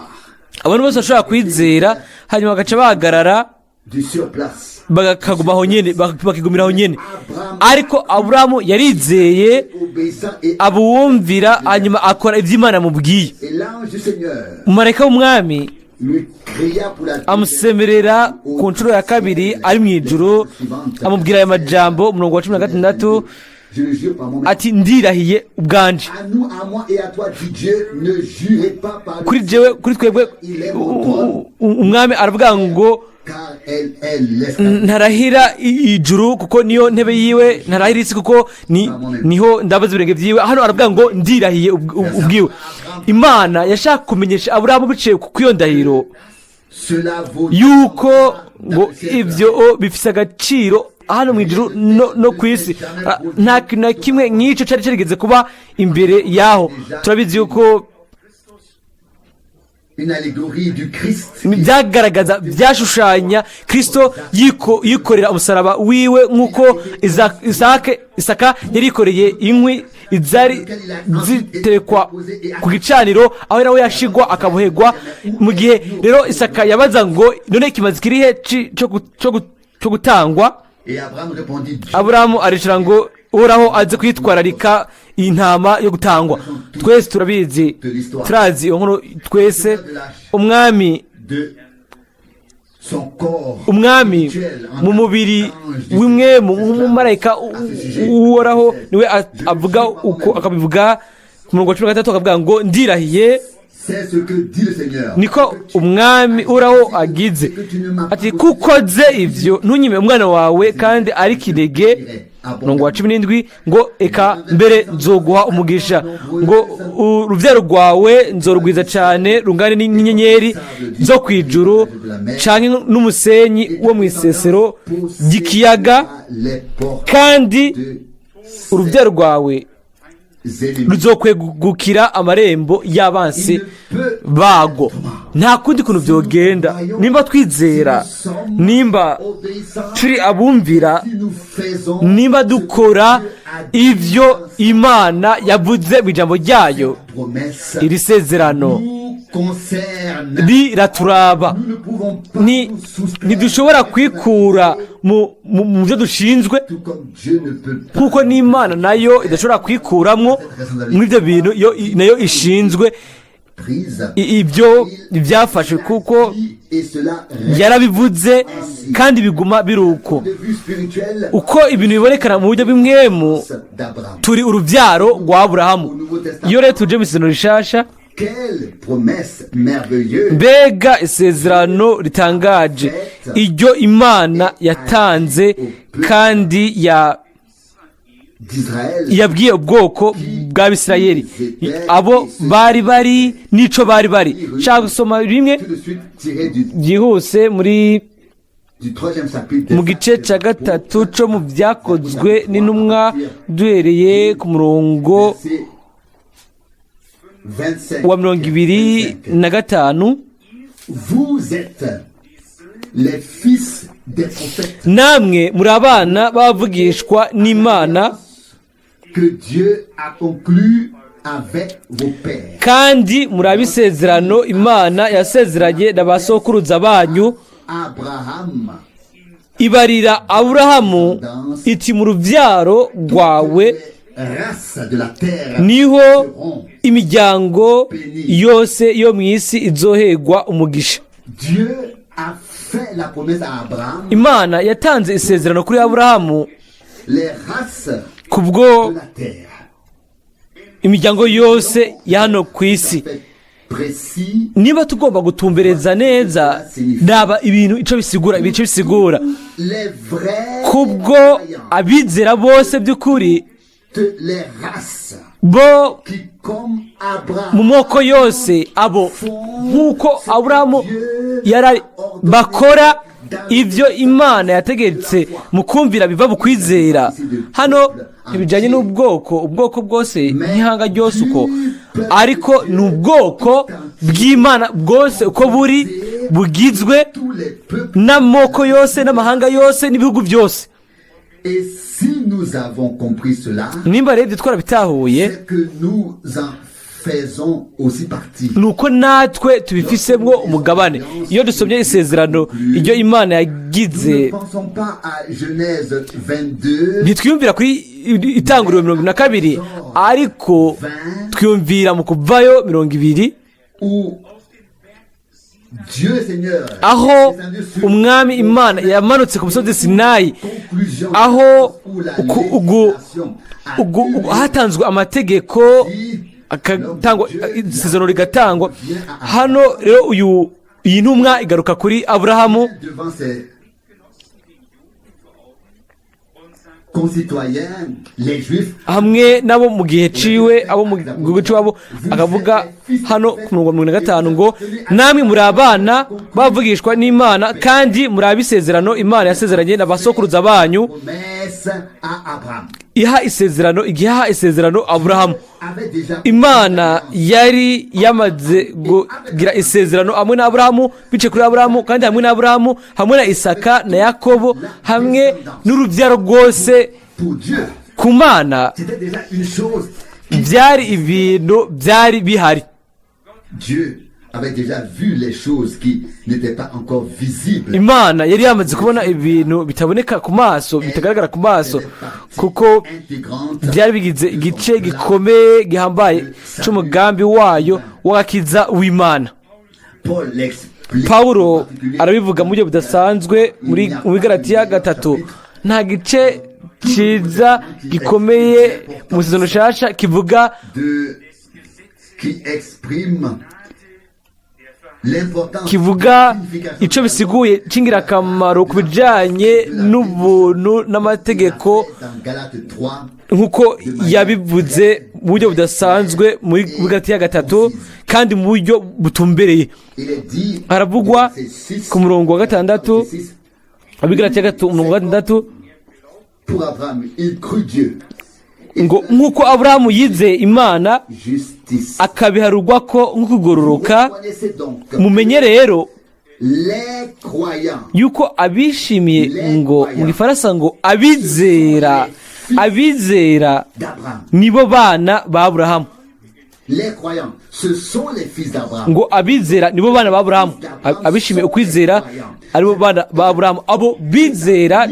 Abantu bose bashobora kwizera, hanyuma bagaca bahagarara, du surplace. bakaguma aho nyene, bakigumira aho nyene. Abraham Ariko Aburahamu yarizeye, obéissant et, abuwumvira, hanyuma akora ibyo Imana amubwiye. et l'ange du Seigneur Umumarayika w'Umwami lui cria pour la amusemerera ku nshuro ya kabiri ari mu ijuru, amubwira aya majambo, umurongo wa 16. Je le jure par moi-même. Ati ndirahiye ubwanje. À nous, à moi et à toi, dit Dieu, ne jurez pas par le Kuri jewe, kuri twebwe, umwami aravuga ngo car elle est l'esclave. Ntarahira ijuru kuko niyo ntebe yiwe, ntarahira isi kuko niho ndabaza ibirenge byiwe. Hano aravuga ngo ndirahiye ubwiwe. Imana yashaka kumenyesha Aburahamu biciye ku iyo ndahiro Cela vaut yuko ngo ibyo bifise agaciro hano mu ijuru no ku isi. Nta kintu na kimwe nk'icyo cyari cyarigeze kuba imbere yaho. Turabizi yuko une allégorie du Christ. Byagaragaza, byashushanya Kirisito yikorera umusaraba wiwe, nk'uko Isaka yari yikoreye inkwi zari zitekwa ku gicaniro, aho nawe yashigwa akaboherwa. Mu gihe rero Isaka yabaza ngo none ikimazi kirihe cyo gutangwa? Et Abraham répondit, Dieu Aburahamu aricara ngo Uhoraho aze kwitwararika intama yo gutangwa. Twese turabizi, turazi iyo nkuru twese. Umwami de son corps umwami mu mubiri w'imwe nk'umumarayika uhoraho niwe avuga uko, akabivuga ku murongo wa 13, akavuga ngo ndirahiye. C'est ce que dit le Seigneur. Niko umwami Uhoraho agize ati kuko ze ibyo ntunyime umwana wawe kandi ari kinege. Murongo wa 17 ngo eka mbere nzoguha umugisha, ngo urubyaro rwawe nzorugwiza cyane rungane n'inyenyeri zo ku ijuru canke n'umusenyi wo mu isesero ry'ikiyaga, Les portes kandi de urubyaro rwawe ses ennemis. ruzokwegukira amarembo y'abansi bago. Nta kundi kuntu byogenda nimba twizera, nimba Obéissants, turi abumvira, si nous faisons nimba dukora ibyo Imana yavuze mu ijambo ryayo. Promesse Iri sezerano nous concerne. riraturaba. Nous ne pouvons pas nous soustraire, Ntidushobora kwikura mu byo dushinzwe, tout comme Dieu ne peut pas kuko n'Imana nayo idashobora kwikuramwo muri ibyo bintu yo nayo ishinzwe prise. Ibyo byafashwe kuko Et cela reste yarabivuze kandi biguma biri uko. de vue spirituelle Uko ibintu bibonekana mu buryo bw'impwemu, d'Abraham. turi urubyaro rwa Aburahamu. Iyo rero tuje mu isezerano rishasha, Quelle promesse merveilleuse mbega isezerano ritangaje iryo Imana yatanze kandi d'Israël yabwiye ubwoko bw'Abisirayeli, abo bari bari n'ico bari bari. Nshaka gusoma rimwe tout de suite tiré du, byihuse muri du troisième chapitre mu gice cya gatatu cyo mu Byakozwe n'Intumwa, duhereye ku murongo verset 25. wa 25. Vous êtes les fils des prophètes Namwe muri abana b'abavugishwa n'Imana que Dieu a conclu avec vos pères. kandi muri ab'isezerano Imana yasezeranye na ba sokuruza banyu, Abraham, ibarira Aburahamu iti mu rubyaro rwawe les races de la terre niho seront. imiryango yose yo mu isi izoherwa umugisha. Dieu a fait la promesse à Abraham, Imana yatanze isezerano kuri Aburahamu les races kubwo de la terre. imiryango yose ya hano ku isi. Fait précis, Niba tugomba gutumbereza neza, naba ibintu ico bisigura, ibice bisigura les vrais kubwo croyants, abizera bose by'ukuri les races bo qui, comme Abraham, mu moko yose, abo nk'uko Aburahamu yari, bakora ibyo Imana yategetse mu kumvira biva mu kwizera. Hano ntibijyanye n'ubwoko, ubwoko bwose n'ihanga ryose uko, ariko ni ubwoko bw'Imana bwose uko buri, bugizwe tous les peuples. n'amoko yose n'amahanga yose n'ibihugu byose. Et si nous avons compris cela, Nimba rero ibyo twarabitahuye, c'est que nous en faisons aussi partie. Ni uko natwe tubifisemwo umugabane. Iyo dusomye isezerano iryo Imana yagize, Nous ne pensons pas à Genèse 22, ntitwiyumvira kuri Itanguriro 22, ariko twiyumvira mu Kuvayo 20, où Dieu Seigneur Aho descendu sur umwami Imana yamanutse ku musozi Sinayi, conclusion aho où la législation a eu lieu, hatanzwe amategeko, akatangwa isezerano, rigatangwa. Hano rero uyu iyi ntumwa igaruka kuri Aburahamu. Devant ses concitoyens, les Juifs, Hamwe n'abo mu gihe ciwe, abo mu gihugu ciwabo, akavuga hano ku murongo wa 75 ngo: "Namwe muri abana bavugishwa n'Imana, kandi muri ab'isezerano Imana yasezeranye na basokuruza banyu." Promesse à Abraham. Iha isezerano, igihe iha isezerano Aburahamu, Avait déjà Imana yari yamaze kugira isezerano hamwe na Aburahamu, biciye kuri Aburahamu, kandi hamwe na Aburahamu, hamwe na Isaka na Yakobo, hamwe n'urubyaro rwose. Pour Dieu, Ku Mana c'était déjà une chose. byari ibintu byari bihari. Dieu avait déjà vu les choses qui n'étaient pas encore visibles. Imana yari yamaze kubona ibintu bitaboneka ku maso, bitagaragara ku maso, kuko Intégrante byari bigize igice gikomeye gihambaye cy'umugambi wayo w'agakiza w'Imana. Paul l'explique. Pawulo arabivuga mu buryo budasanzwe muri Galatiya 3. Nta gice cyiza gikomeye mu Isezerano Nshasha kivuga Qui exprime l'importance kivuga icyo bisiguye cy'ingirakamaro ku bijyanye n'ubuntu n'amategeko dans Galates 3 nk'uko yabivuze mu buryo budasanzwe muri Galatiya 3, kandi mu buryo butumbereye. Il est dit Haravugwa verset 6, ku murongo wa 6, verset 6, Abigalatiya 3, umurongo wa 6. Pour Abraham, il crut Dieu. Ngo nk'uko Aburahamu yizeye Imana, Justice. akabiharugwa ko nk'ukugororoka. Reconnaissez donc Mumenye rero les croyants yuko abishimiye, ngo mu Gifaransa ngo abizera, abizera d'Abraham. nibo bana ba Aburahamu. Les croyants, ce sont les fils d'Abraham. Ngo abizera nibo bana ba Aburahamu. Abishimiye ukwizera aribo bana ba Aburahamu. Abo bizera,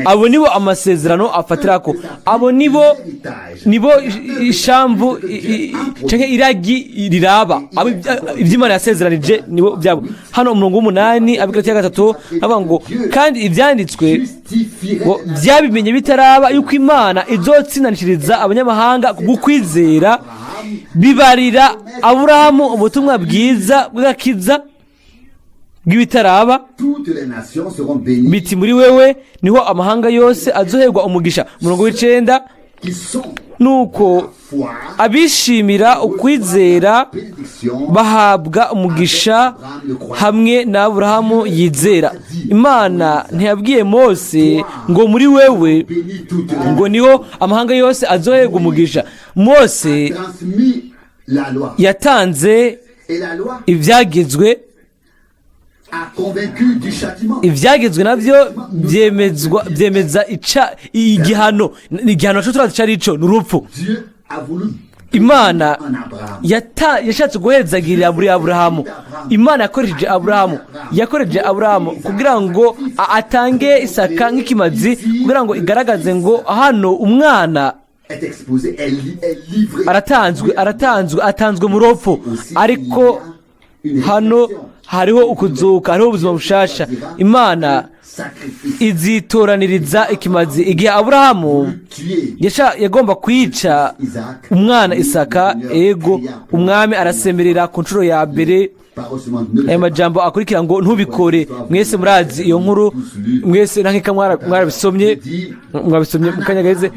abo nibo amasezerano afatirako, abo nibo ishamvu canke iragi riraba. Abo iby'Imana yasezeranije nibo byabo. Hano umurongo w'8, Abigalatiya 3, avuga ngo: "Kandi ibyanditswe Justifierait ngo byabimenye bitaraba yuko Imana izotsindanishiriza abanyamahanga kubw'ukwizera, bibarira Aburahamu ubutumwa bwiza bw'agakiza bw'ibitaraba, Toutes les nations seront bénies biti: muri wewe niho amahanga yose azoherwa umugisha." Umurongo w'9: qui sont "Nuko foi abishimira ukwizera bénédiction bahabwa umugisha hamwe na Aburahamu yizera." Imana ntiyabwiye Mose ngo: "Muri wewe bénit toutes les ngo niho amahanga yose azoherwa umugisha." Mose transmis la loi. yatanze Et la loi ibyagezwe. A convaincu du châtiment. Ibyagezwe nabyo byemezwa, byemeza ica igihano. Igihano cyo turazi icyo ari cyo, ni urupfu. Dieu a voulu Imana en Abraham. yashatse guhezagirira muri Aburahamu. Imana yakoresheje Aburahamu, yakoresheje Aburahamu kugira ngo atange Isaka nk'ikimazi, kugira ngo igaragaze ngo hano umwana Est exposé, est livré. aratanzwe, aratanzwe, atanzwe mu rupfu. Ariko hano hariho ukuzuka, hariho ubuzima bushasha. Imana Sacrifice. izitoraniriza ikimazi. Igihe Aburahamu Tuer yagomba kwica Isaac. umwana Isaka, ego, umwami arasemerera ku nshuro ya mbere Parole seulement, ne le aya fais pas. majambo akurikira ngo: "Ntubikore." Mwese murazi iyo nkuru, mwese nta mwarabisomye, mwabisomye mu kanya gaheze.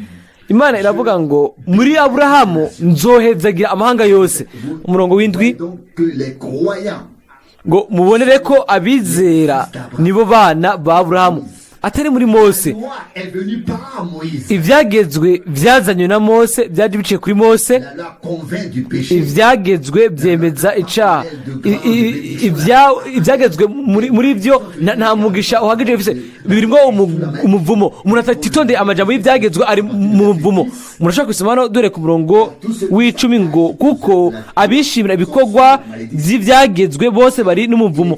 Imana iravuga ngo: "Muri Aburahamu nzohezagira amahanga yose." Umurongo w'7: Donc que les croyants ngo mubonere ko abizera nibo bana ba Aburahamu, atari muri Mose. loi est venue par Moïse. Ibyagezwe byazanywe na Mose, byaje biciye kuri Mose. La loi convainc du péché. Ibyagezwe byemeza icyaha. Ibyagezwe muri byo nta mugisha uhagije bifise, birimo umuvumo. Umuntu atitondeye amajambo y'ibyagezwe ari mu muvumo. Umuntu ashobora kubisoma hano dore ku murongo w'10 ngo: "Kuko abishimira ibikorwa by'ibyagezwe bose bari n'umuvumo,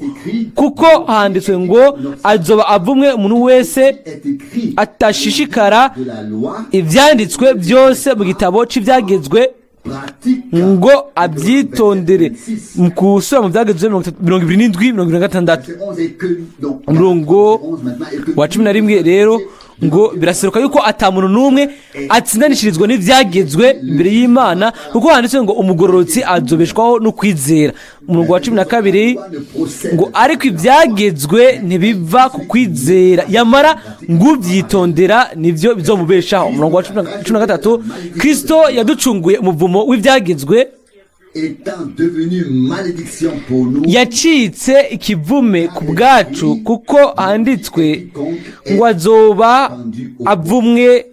kuko handitswe ngo: azoba avumwe umuntu wese Est écrit atashishikara de la loi ibyanditswe byose mu gitabo cy'ibyagezwe." pratique. Ngo abyitondere mu kusubira mu Byagezwe 27, 26. Verset 11 et que, donc, Umurongo 11 maintenant, et que wa 11 rero ngo biraseruka yuko ata muntu n'umwe atsindanishirizwa n'ibyagezwe imbere y'Imana, kuko handitse ngo umugororotsi azobeshwaho no kwizera. Umurongo wa 12 ngo ariko ibyagezwe ntibiva ku kwizera, yamara ngo ubyitondera nibyo bizomubeshaho. Umurongo wa 13, Kirisito yaducunguye umuvumo w'ibyagezwe, étant devenu malédiction pour nous, yacitse ikivume ku bwacu, kuko handitswe ngo azoba avumwe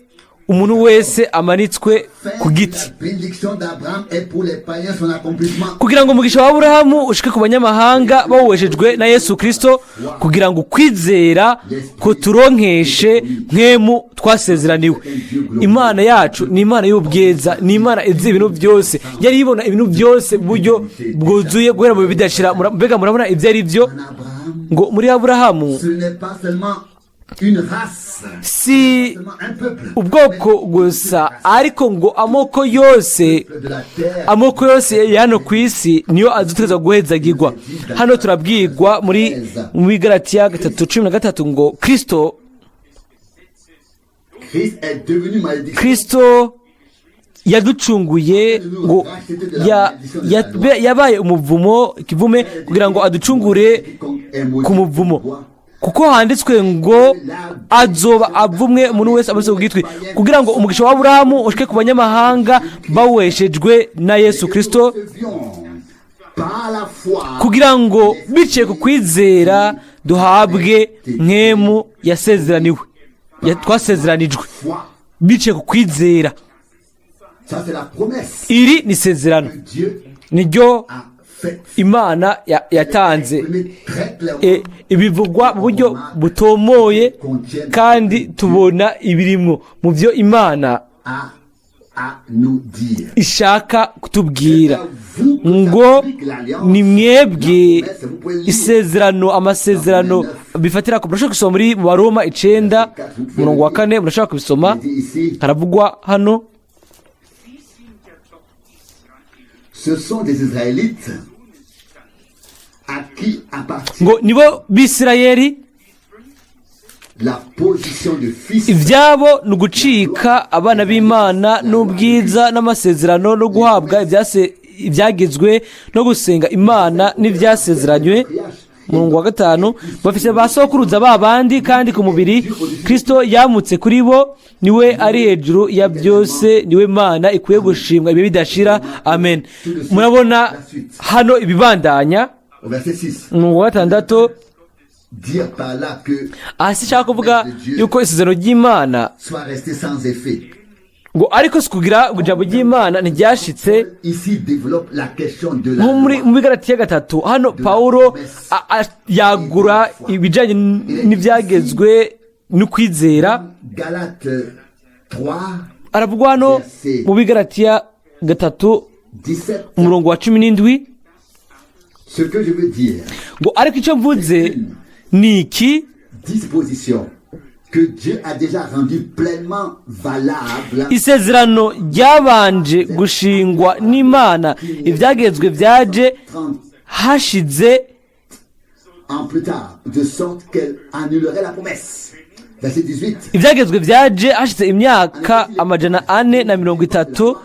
umuntu wese amanitswe ku giti, la bénédiction d'Abraham est pour les païens son accomplissement. Kugira ngo umugisha wa Aburahamu ushike ku banyamahanga bawuheshejwe na Yesu Kirisito, kugira ngo ukwizera kuturonkeshe Mpwemu twasezeraniwe. Imana yacu ni Imana y'ubwiza, ni Imana izi ibintu byose, yari ibona ibintu byose mu buryo bwuzuye guhera mu bihe bidashira. Mbega murabona ibyo ari byo? En Abraham, Ngo muri Aburahamu ce n'est pas seulement une race, si seulement un peuple ubwoko gusa, ariko ngo amoko yose, de la terre. amoko yose ya hano ku isi niyo adutegerezwa guhezagirwa. Hano turabwirwa muri Galatiya 3:13 ngo Kirisito Christ est devenu malédiction. Kirisito yaducunguye ngo yabaye umuvumo, ikivume, kugira ngo aducungure ku muvumo, kuko handitswe ngo azoba avumwe umuntu wese amanitswe ku giti, kugira ngo umugisha wa Aburahamu ushike ku banyamahanga baweshejwe na Yesu Kirisito, Par la foi, kugira ngo biciye ku kwizera duhabwe Mpwemu yasezeraniwe, twasezeranijwe foi. biciye ku kwizera. Ça, c'est la promesse Iri ni isezerano que Dieu niryo a faite. Imana yatanze. Exprimé très clairement. Ibivugwa mu buryo butomoye, kandi tubona ibirimwo mu byo Imana A à nous dire. ishaka kutubwira ngo ni mwebwe isezerano, amasezerano bifatira ku. Murashobora gusoma muri mu Baroma 9, umurongo wa 4, murashobora kubisoma. Il dit ici, Haravugwa hano ce sont des Israélites à qui appartient ngo nibo Bisirayeli, la position de fils, ibyabo ni ugucika abana b'Imana n'ubwiza n'amasezerano no guhabwa ibyagezwe no gusenga Imana n'ibyasezeranywe. Umurongo wa 5, bafite ba sokuruza ba bandi, kandi ku mubiri Kirisito yamutse kuri bo, niwe ari hejuru ya byose, niwe Mana ikwiye gushimwa ibihe bidashira. Amen. Murabona hano ibibandanya. Au verset 6. Umurongo wa 6. Dire par là que Aha si nshaka kuvuga yuko isezerano ry'Imana soit resté sans effet. ngo ariko si kugira ngo ijambo ry'Imana ntiryashitse. Ici développe la question de la Nko muri loi. mu Bigaratiya 3, hano Pawulo yagura ibijyanye n'ibyagezwe no kwizera. Galates 3, Aravugwa hano mu Bigaratiya 3, 17. umurongo wa 17. Ce que je veux dire, Ngo ariko icyo mvuze ni iki: disposition que Dieu a déjà rendue pleinement valable Isezerano ryabanje gushingwa n'Imana, ibyagezwe byaje 30 hashize ans plus tard, de sorte qu'elle annulerait la promesse. Verset 18. Ibyagezwe byaje hashize imyaka 430,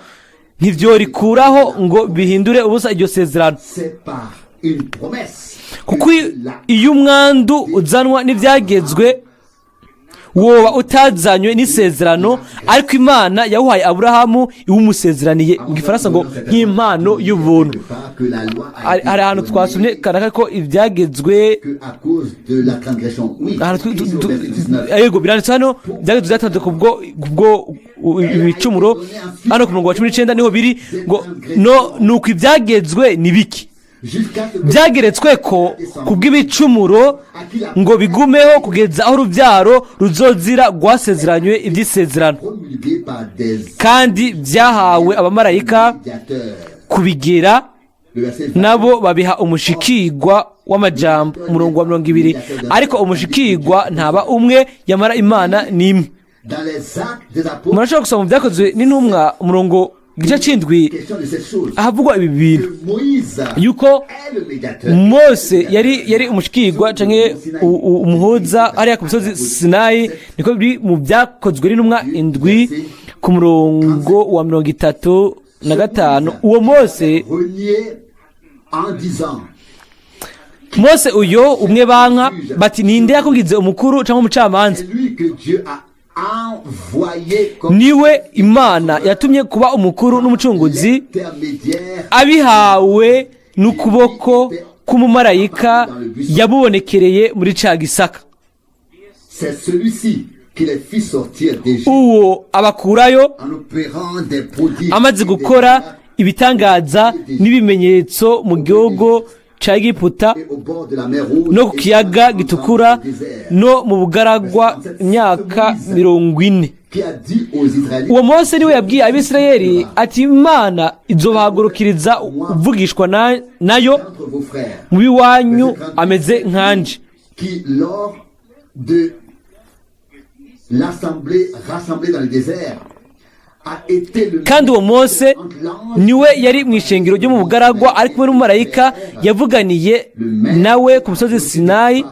ntibyorikuraho ngo bihindure ubusa iryo sezerano. C'est par une promesse Kuko que la iyo umwandu uzanwa n'ibyagezwe, woba utazanywe n'isezerano, ariko Imana yawuhaye Aburahamu iwumusezeraniye, mu gifaransa ngo nk'impano y'ubuntu. que la loi a Hari été hari ahantu donnée twasomye kanaka ko ibyagezwe que à cause de la transgression. Oui, ahantu ici au verset 19. yego, biranditse hano, ibyagezwe byatanzwe kubwo ibicumuro. Hano ku murongo wa 19 niho biri ngo no nuko ibyagezwe ni biki? Jusqu'à ce que Byageretswe ko kubw'ibicumuro, ngo bigumeho kugeza aho urubyaro ruzozira rwasezeranywe iby'isezerano, promulgué par des kandi byahawe abamarayika médiateurs. kubigera, Le verset 20. nabo babiha umushikirwa w'amajambo. Umurongo wa 20, ariko umushikirwa ntaba umwe, yamara Imana ni imwe. Dans les Actes des Apôtres, Murashobora gusoma mu Byakozwe n'Intumwa, umurongo Igice c'indwi, Question de cette chose. ahavugwa ibi bintu Que Moïse yuko est le médiateur. Mose yari umushikirwa canke umuhuza hariya ku musozi Sinayi. Niko biri mu Byakozwe n'Intumwa 7, ku murongo wa 35. Uwo Mose, Renié en disant: Mose uyo umwe banka bati: "Ninde yakugize umukuru canke umucamanza?" C'est lui que Dieu a envoyé comme Niwe Imana yatumye kuba umukuru n'umucunguzi, l'intermédiaire abihawe n'ukuboko k'umumarayika yamubonekereye muri ca gisaka. C'est celui-ci qui les fit sortir d'Égypte Uwo abakurayo en opérant des prodiges amaze et des gukora miracles ibitangaza n'ibimenyetso mu gihugu ca Egiputa et au bord de la mer Rouge no ku et kiyaga dans Gitukura le désert, no mu bugaragwa imyaka 40. qui a dit aux Israélites: Uwo Mose niwe yabwiye Abisirayeli ati: "Imana izobahagurukiriza uvugishwa nayo Entre vos frères, mu b'iwanyu ameze nkanje." qui lors de l'assemblée rassemblée dans le désert a été le Kandi uwo Mose entre l'ange niwe yari mu ishengero ryo mu bugaragwa ari kumwe n'umumarayika yavuganiye nawe ku musozi Sinayi,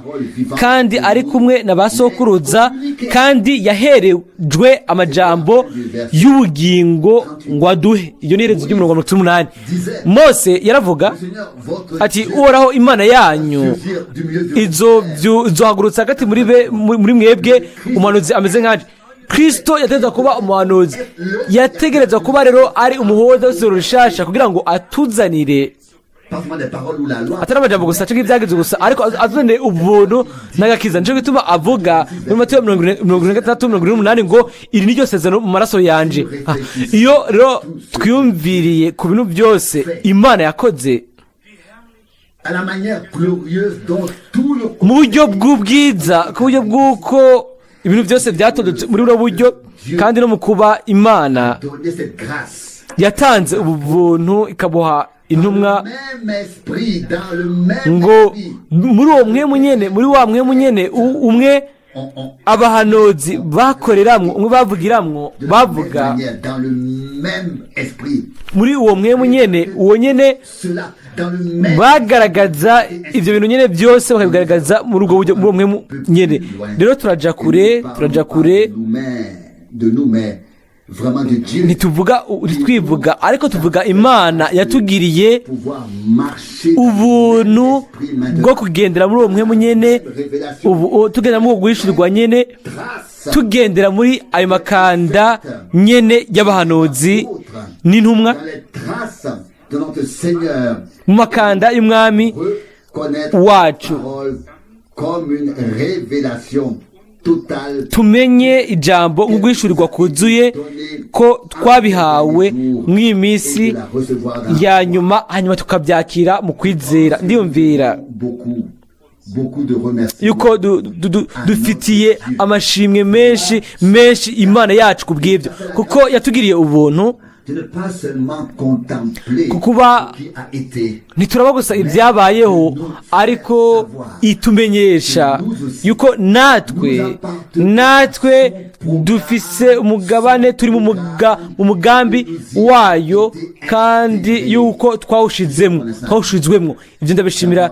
kandi ari kumwe na ba sokuruza, kandi yaherejwe amajambo y'ubugingo ngo aduhe. Iyo ni iherezo ry'umurongo wa 38. Mose yaravuga Le Seigneur votre ati: Dieu "Uhoraho Imana yanyu surgir du milieu de vos frères. izohagurutsa hagati muri mwebwe umuhanuzi ameze nkanje." Kristo yategerezwa kuba umuhanuzi, yategerezwa kuba rero ari umuhuza w'isezerano rishasha kugira ngo atuzanire Pas seulement des paroles ou la loi. atari amajambo gusa canke ibyageze gusa, ariko atuzanire ubuntu n'agakiza. Nico gituma avuga muri Matayo 76, 48 ngo: "Iri ni ryo sezerano mu maraso yanje." Ah, iyo rero twiyumviriye ku bintu byose Imana yakoze À la manière glorieuse dont tout le mu buryo bw'ubwiza, ku buryo bw'uko ibintu byose byatondetse muri buno buryo, kandi no mu kuba Imana donné cette grâce. yatanze ubu buntu ikabuha intumwa, Même esprit, dans le même ngo esprit. muri uwo mwemu nyene, muri wa mwemu nyene umwe abahanuzi bakoreramwo, umwe bavugiramwo, De la même bavuga manière, dans le même esprit. muri uwo mwemu nyene, uwo nyene Cela, dans le même bagaragaza ibyo bintu nyene byose, bakabigaragaza muri ubwo buryo, muri uwo mwemu nyene. Rero turaja kure, turaja kure. De nous, mais vraiment de Dieu. Ntituvuga, ntitwivuga, ariko tuvuga Imana yatugiriye Pouvoir marcher ubuntu bwo kugendera muri uwo mwemu nyene ubu, tugendera muri uwo guhishurirwa nyene, trace tugendera muri ayo makanda nyene y'abahanuzi n'intumwa, dans les traces de notre Seigneur, mu makanda y'Umwami reconnaître wacu. la parole comme une révélation totale Tumenye ijambo nk'uguhishurirwa kuzuye ko twabihawe mw'iyi minsi ya nyuma, hanyuma tukabyakira mu kwizera. Ndiyumvira beaucoup, beaucoup de remerciements. yuko dufitiye amashimwe menshi menshi Imana yacu ku bw'ibyo, kuko yatugiriye ubuntu De ne pas seulement contempler kukuba ce qui a été, ntituraba gusa ibyabayeho, ariko itumenyesha yuko natwe dufise umugabane, turi mu mugambi wayo, kandi yuko twawushizwemwo. Ibyo ndabishimira,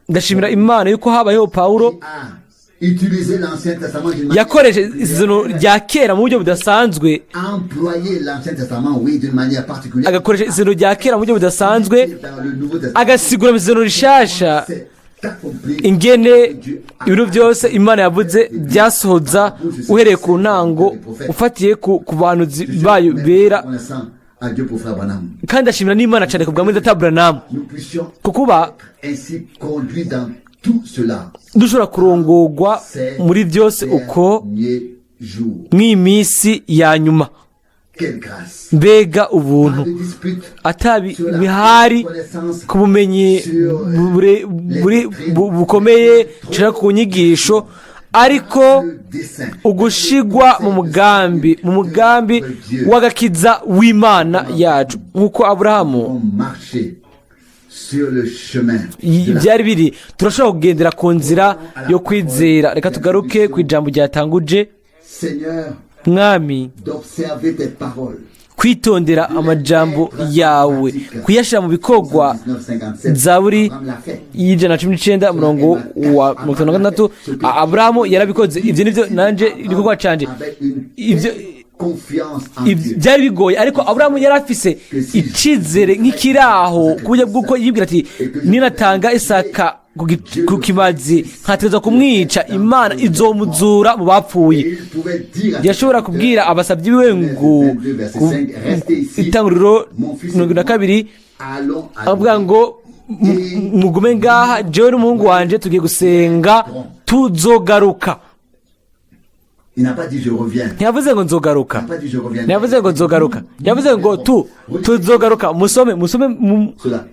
ndashimira Imana yuko habayeho Pawulo a utilisé l'Ancien Testament d'une manière yakoresheje isezerano rya kera mu buryo budasanzwe, employé l'Ancien Testament, oui, d'une manière particulière. agakoresha isezerano rya kera mu buryo budasanzwe, Dans le Nouveau Testament, agasigura mu isezerano rishasha c'est accompli. ingene ibintu byose Imana yavuze byasohoza uhereye ku ntango, ufatiye ku bahanuzi bayo bera. Reconnaissant à Dieu pour frère Branham. Kandi ndashimira n'Imana cyane ku bwa mwene data Buranamu, Nous puissions kukuba ainsi conduits dans tout cela. dushobora kurongorwa Ces muri byose uko derniers jours. mw'iyi minsi ya nyuma. Quelle grâce. Mbega ubuntu! Pas de dispute Atabi sur la bihari connaissance ku bumenyi bukomeye nshaka ku nyigisho, ariko le dessein ugushigwa mu mugambi w'agakiza w'Imana yacu, nk'uko Aburahamu ont marché sur le chemin de la byari biri, turashobora kugendera ku nzira yo kwizera. Reka tugaruke ku ijambo ryatanguje. Seigneur, Mwami, d'observer tes paroles. Kwitondera amajambo yawe, kuyashyira mu bikorwa. 19, 57. Zaburi Abraham l'a fait. y'119, umurongo wa 56. Aburahamu yarabikoze. Ibyo nibyo nanjye igikorwa canje. Avec une Ibyo confiance en ibyo Dieu. byari bigoye, ariko Aburahamu yari afise icizere nk'ikiraho, ku buryo bw'uko yibwira ati: "Ninatanga Isaka ku kimazi, nkategerezwa kumwica, Imana izomuzura mu bapfuye." Et il pouvait dire à ses Yashobora serviteurs, kubwira abasabyi biwe ngo, ku Itanguriro 22, allons avuga adorer. ngo: "Mugume ngaha, jewe n'umuhungu wanje tugiye gusenga, tuzogaruka." Il n'a pas dit je reviens. Ntiyavuze ngo nzogaruka. Il n'a pas dit je reviens. Ntiyavuze ngo nzogaruka, yavuze ngo tuzogaruka. Musome, musome,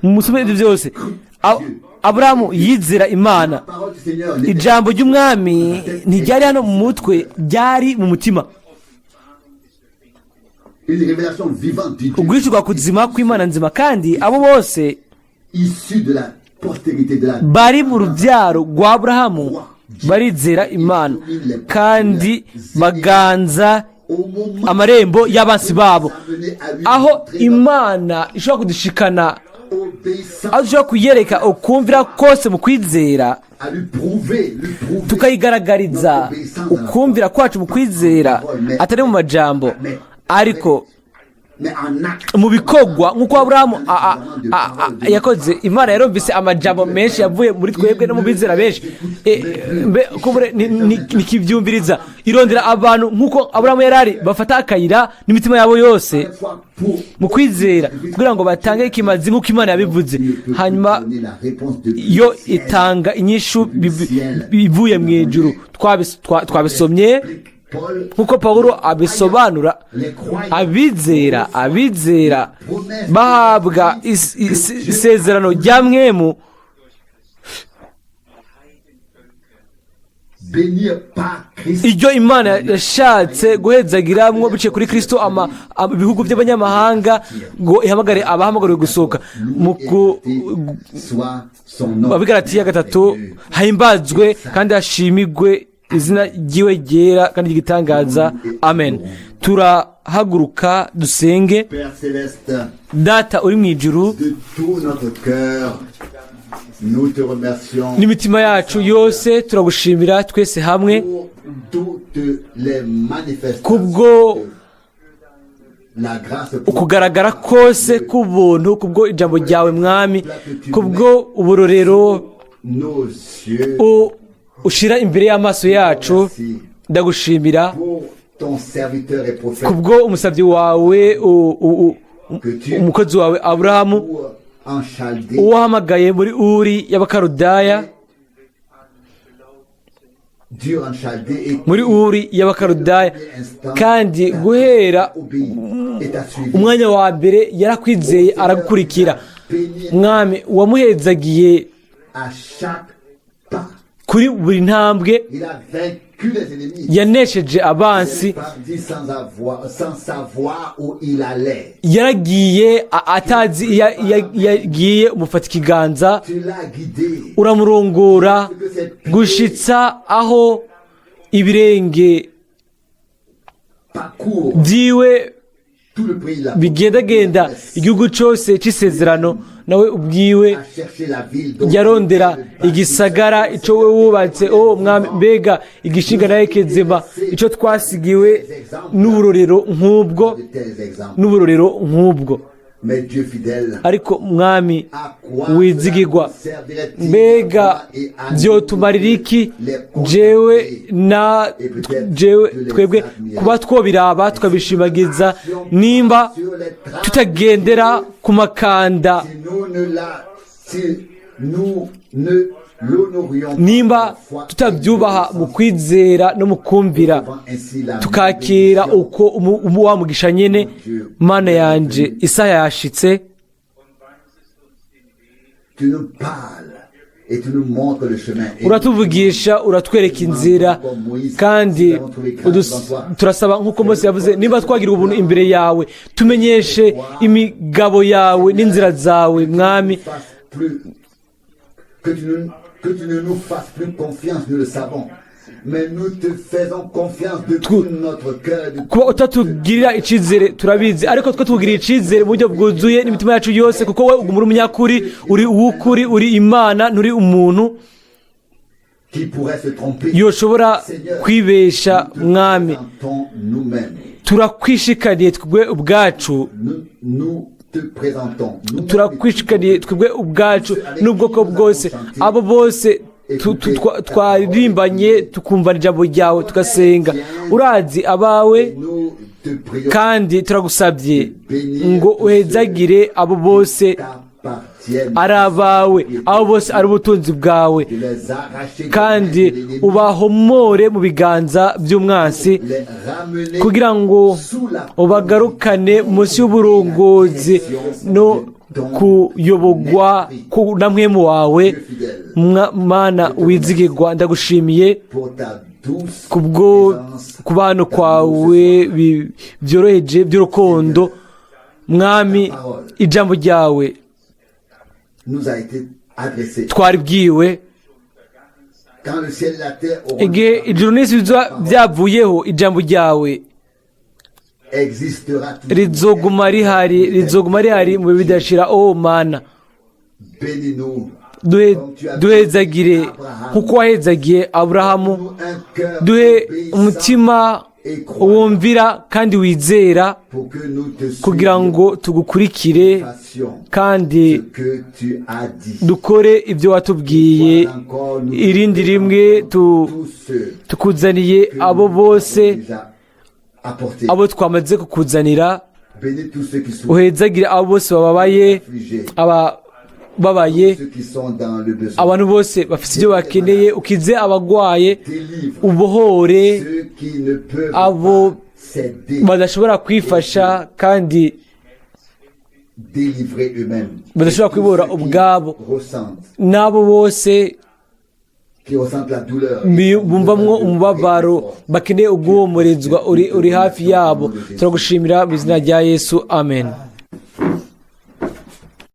musome ibyo byose. Aburahamu yizera Imana. La parole du Seigneur n'était Ijambo ry'Umwami ntiryari hano mu mutwe, ryari mu mutima. Une révélation vivante du Dieu Uguhishurwa kuzima kw'Imana nzima, kandi abo bose issu de la postérité de la bari mu rubyaro rwa Aburahamu barizera Imana kandi baganza au moment amarembo y'abansi babo. Aho Imana ishobora kudushikana, obéissant aho dushobora kuyereka ukumvira kose mu kwizera, à lui prouver, lui prouver tukayigaragariza ukumvira kwacu mu kwizera, atari mu majambo, ariko mais en acte. mu bikorwa, nk'uko Aburahamu yakoze. Imana yarumvise amajambo menshi yavuye muri twebwe no mu bizera benshi. Mbe kubure nikibyumviriza, irondera abantu nk'uko Aburahamu yari ari, bafata akayira n'imitima yabo yose Fois pour mu kwizera, kugira ngo batange ikimazi nk'uko Imana yabivuze. Hanyuma donner la réponse de yo itanga inyishu ivuye mu ijuru. Twabisomye Paul nk'uko Pawulo abisobanura: abizera bahabwa isezerano rya mpwemu bénir par Christ iryo Imana yashatse guhezagiramwo biciye kuri Kristo ibihugu by'abanyamahanga, ngo ihamagare abahamagariwe gusohoka mu ku soit son nom. Abigaratiya 3: himbazwe kandi hashimigwe izina ryiwe ryera kandi ry'igitangaza. Amen. Turahaguruka dusenge. Père céleste, Data uri mu ijuru, de tout notre cœur, nous te remercions n'imitima yacu yose turagushimira twese hamwe pour toutes les manifestations kubwo de la grâce ukugaragara kose k'ubuntu, kubwo ijambo ryawe Mwami, kubwo uburorero nos yeux. Ushira imbere y'amaso yacu. Merci Ndagushimira pour ton serviteur et prophète kubwo umusabyi wawe, umukozi wawe Aburahamu, pour en Chaldée, uwahamagaye muri Uri y'Abakarudaya, dur en Chaldée et muri Uri y'Abakarudaya, kandi guhera obéi et t'a suivi. umwanya wa mbere yarakwizeye, aragukurikira. Mwami, wamuhezagiye À chaque pas, kuri buri ntambwe. il a vaincu les ennemis. Yanesheje Il abansi. est parti sans savoir où il allait. Yaragiye atazi iyo agiye, umufata ikiganza, Tu l'as guidé. uramurongora gushitsa aho ibirenge Parcours byiwe tout le pays là. bigendagenda igihugu cyose cy'isezerano. Nawe ubwiwe A cherché la ville dont yarondera igisagara icyo we wubatse. O Mwami, mbega igishinga nawe kizima icyo twasigiwe n'uburorero nk'ubwo, de tels exemples. n'uburorero nk'ubwo! Mais Dieu fidèle, Ariko Mwami à quoi wizigirwa, cela nous servirait-il mbega à toi et à nous byotumarira iki les jewe contempler na jewe twebwe kuba twobiraba tukabishimagiza, nimba sur les traces tutagendera ku makanda, si nous ne la si nous ne l'honorions nimba pas foi tutabyubaha mu kwizera no mu kumvira, et ainsi la tukakira bénédiction uko wa mugisha nyene? Mana yanje, isaha yashitse. Tu nous parles et tu nous montres le chemin. Et Uratuvugisha, uratwereka inzira, kandi turasaba nk'uko Mose yavuze: "Niba twagira ubuntu imbere yawe, tumenyeshe imigabo yawe n'inzira zawe, Mwami." fasses plus, que tu ne nous fasses plus confiance, nous le savons. Mais nous te faisons confiance de tout notre cœur, de Kuba utatugirira icyizere turabizi, ariko twe tukugirira icyizere mu buryo bwuzuye n'imitima yacu yose, kuko wowe uguma uri umunyakuri, uri uw'ukuri, uri Imana, nturi umuntu qui pourrait se tromper. yoshobora Seigneur, kwibesha. nous te Mwami, présentons nous-mêmes. turakwishikaniye twebwe ubwacu. Nous, nous te présentons nous-mêmes. Turakwishikaniye twebwe ubwacu n'ubwoko bwose, abo bose twaririmbanye, tukumva ijambo ryawe, tugasenga. Urazi abawe. Et nous te prions Kandi turagusabye ngo uhezagire abo bose t'appartiennent. ari abawe, abo bose ari ubutunzi bwawe, De les arracher des kandi mains de l'ennemi, ubahomore mu biganza by'umwansi, les ramener kugira ngo sous la ubagarukane munsi y'uburongozi no kuyobogwa na mwemu wawe. Dieu fidèle, Mana wizigirwa, ndagushimiye pour ta douce kubwo présence kubano dans nos kwawe byoroheje by'urukundo. Mwami, ijambo ryawe nous a été adressé. twaribwiwe. Quand le ciel et la terre auront Igihe disparu, ijuru n'isi bizoba byavuyeho, ijambo ryawe existera toujours. rizoguma rihari, rizoguma rihari mu bihe bidashira. Oh Mana, Bénis-nous. Duhezagire nkuko wahezagiye Aburahamu. Nous un cœur Duhe obéissant umutima et croyant wumvira kandi wizera, pour que nous te kugira suivions, ngo tugukurikire fassions kandi ce que tu as dit. dukore ibyo watubwiye. Voilà encore, nous te Irindi rimwe présentons tous ceux tukuzaniye que abo nous bose avons déjà apportés. abo twamaze kukuzanira. Bénis tous ceux qui souffrent, Uhezagire abo bose bababaye, affligés, abababaye, ceux qui sont dans le besoin. abantu bose bafite ibyo bakeneye. Ukize abagwaye, Délivre ubohore ceux qui ne peuvent abo pas s'aider, badashobora kwifasha kandi délivrer eux-mêmes. badashobora Et tous kwibora ceux qui ubwabo. ressentent, N'abo bose qui ressentent la douleur, bumvamwo umubabaro, bakeneye uguhumurizwa, uri hafi yabo. Turagushimira mu izina rya Yesu, amen.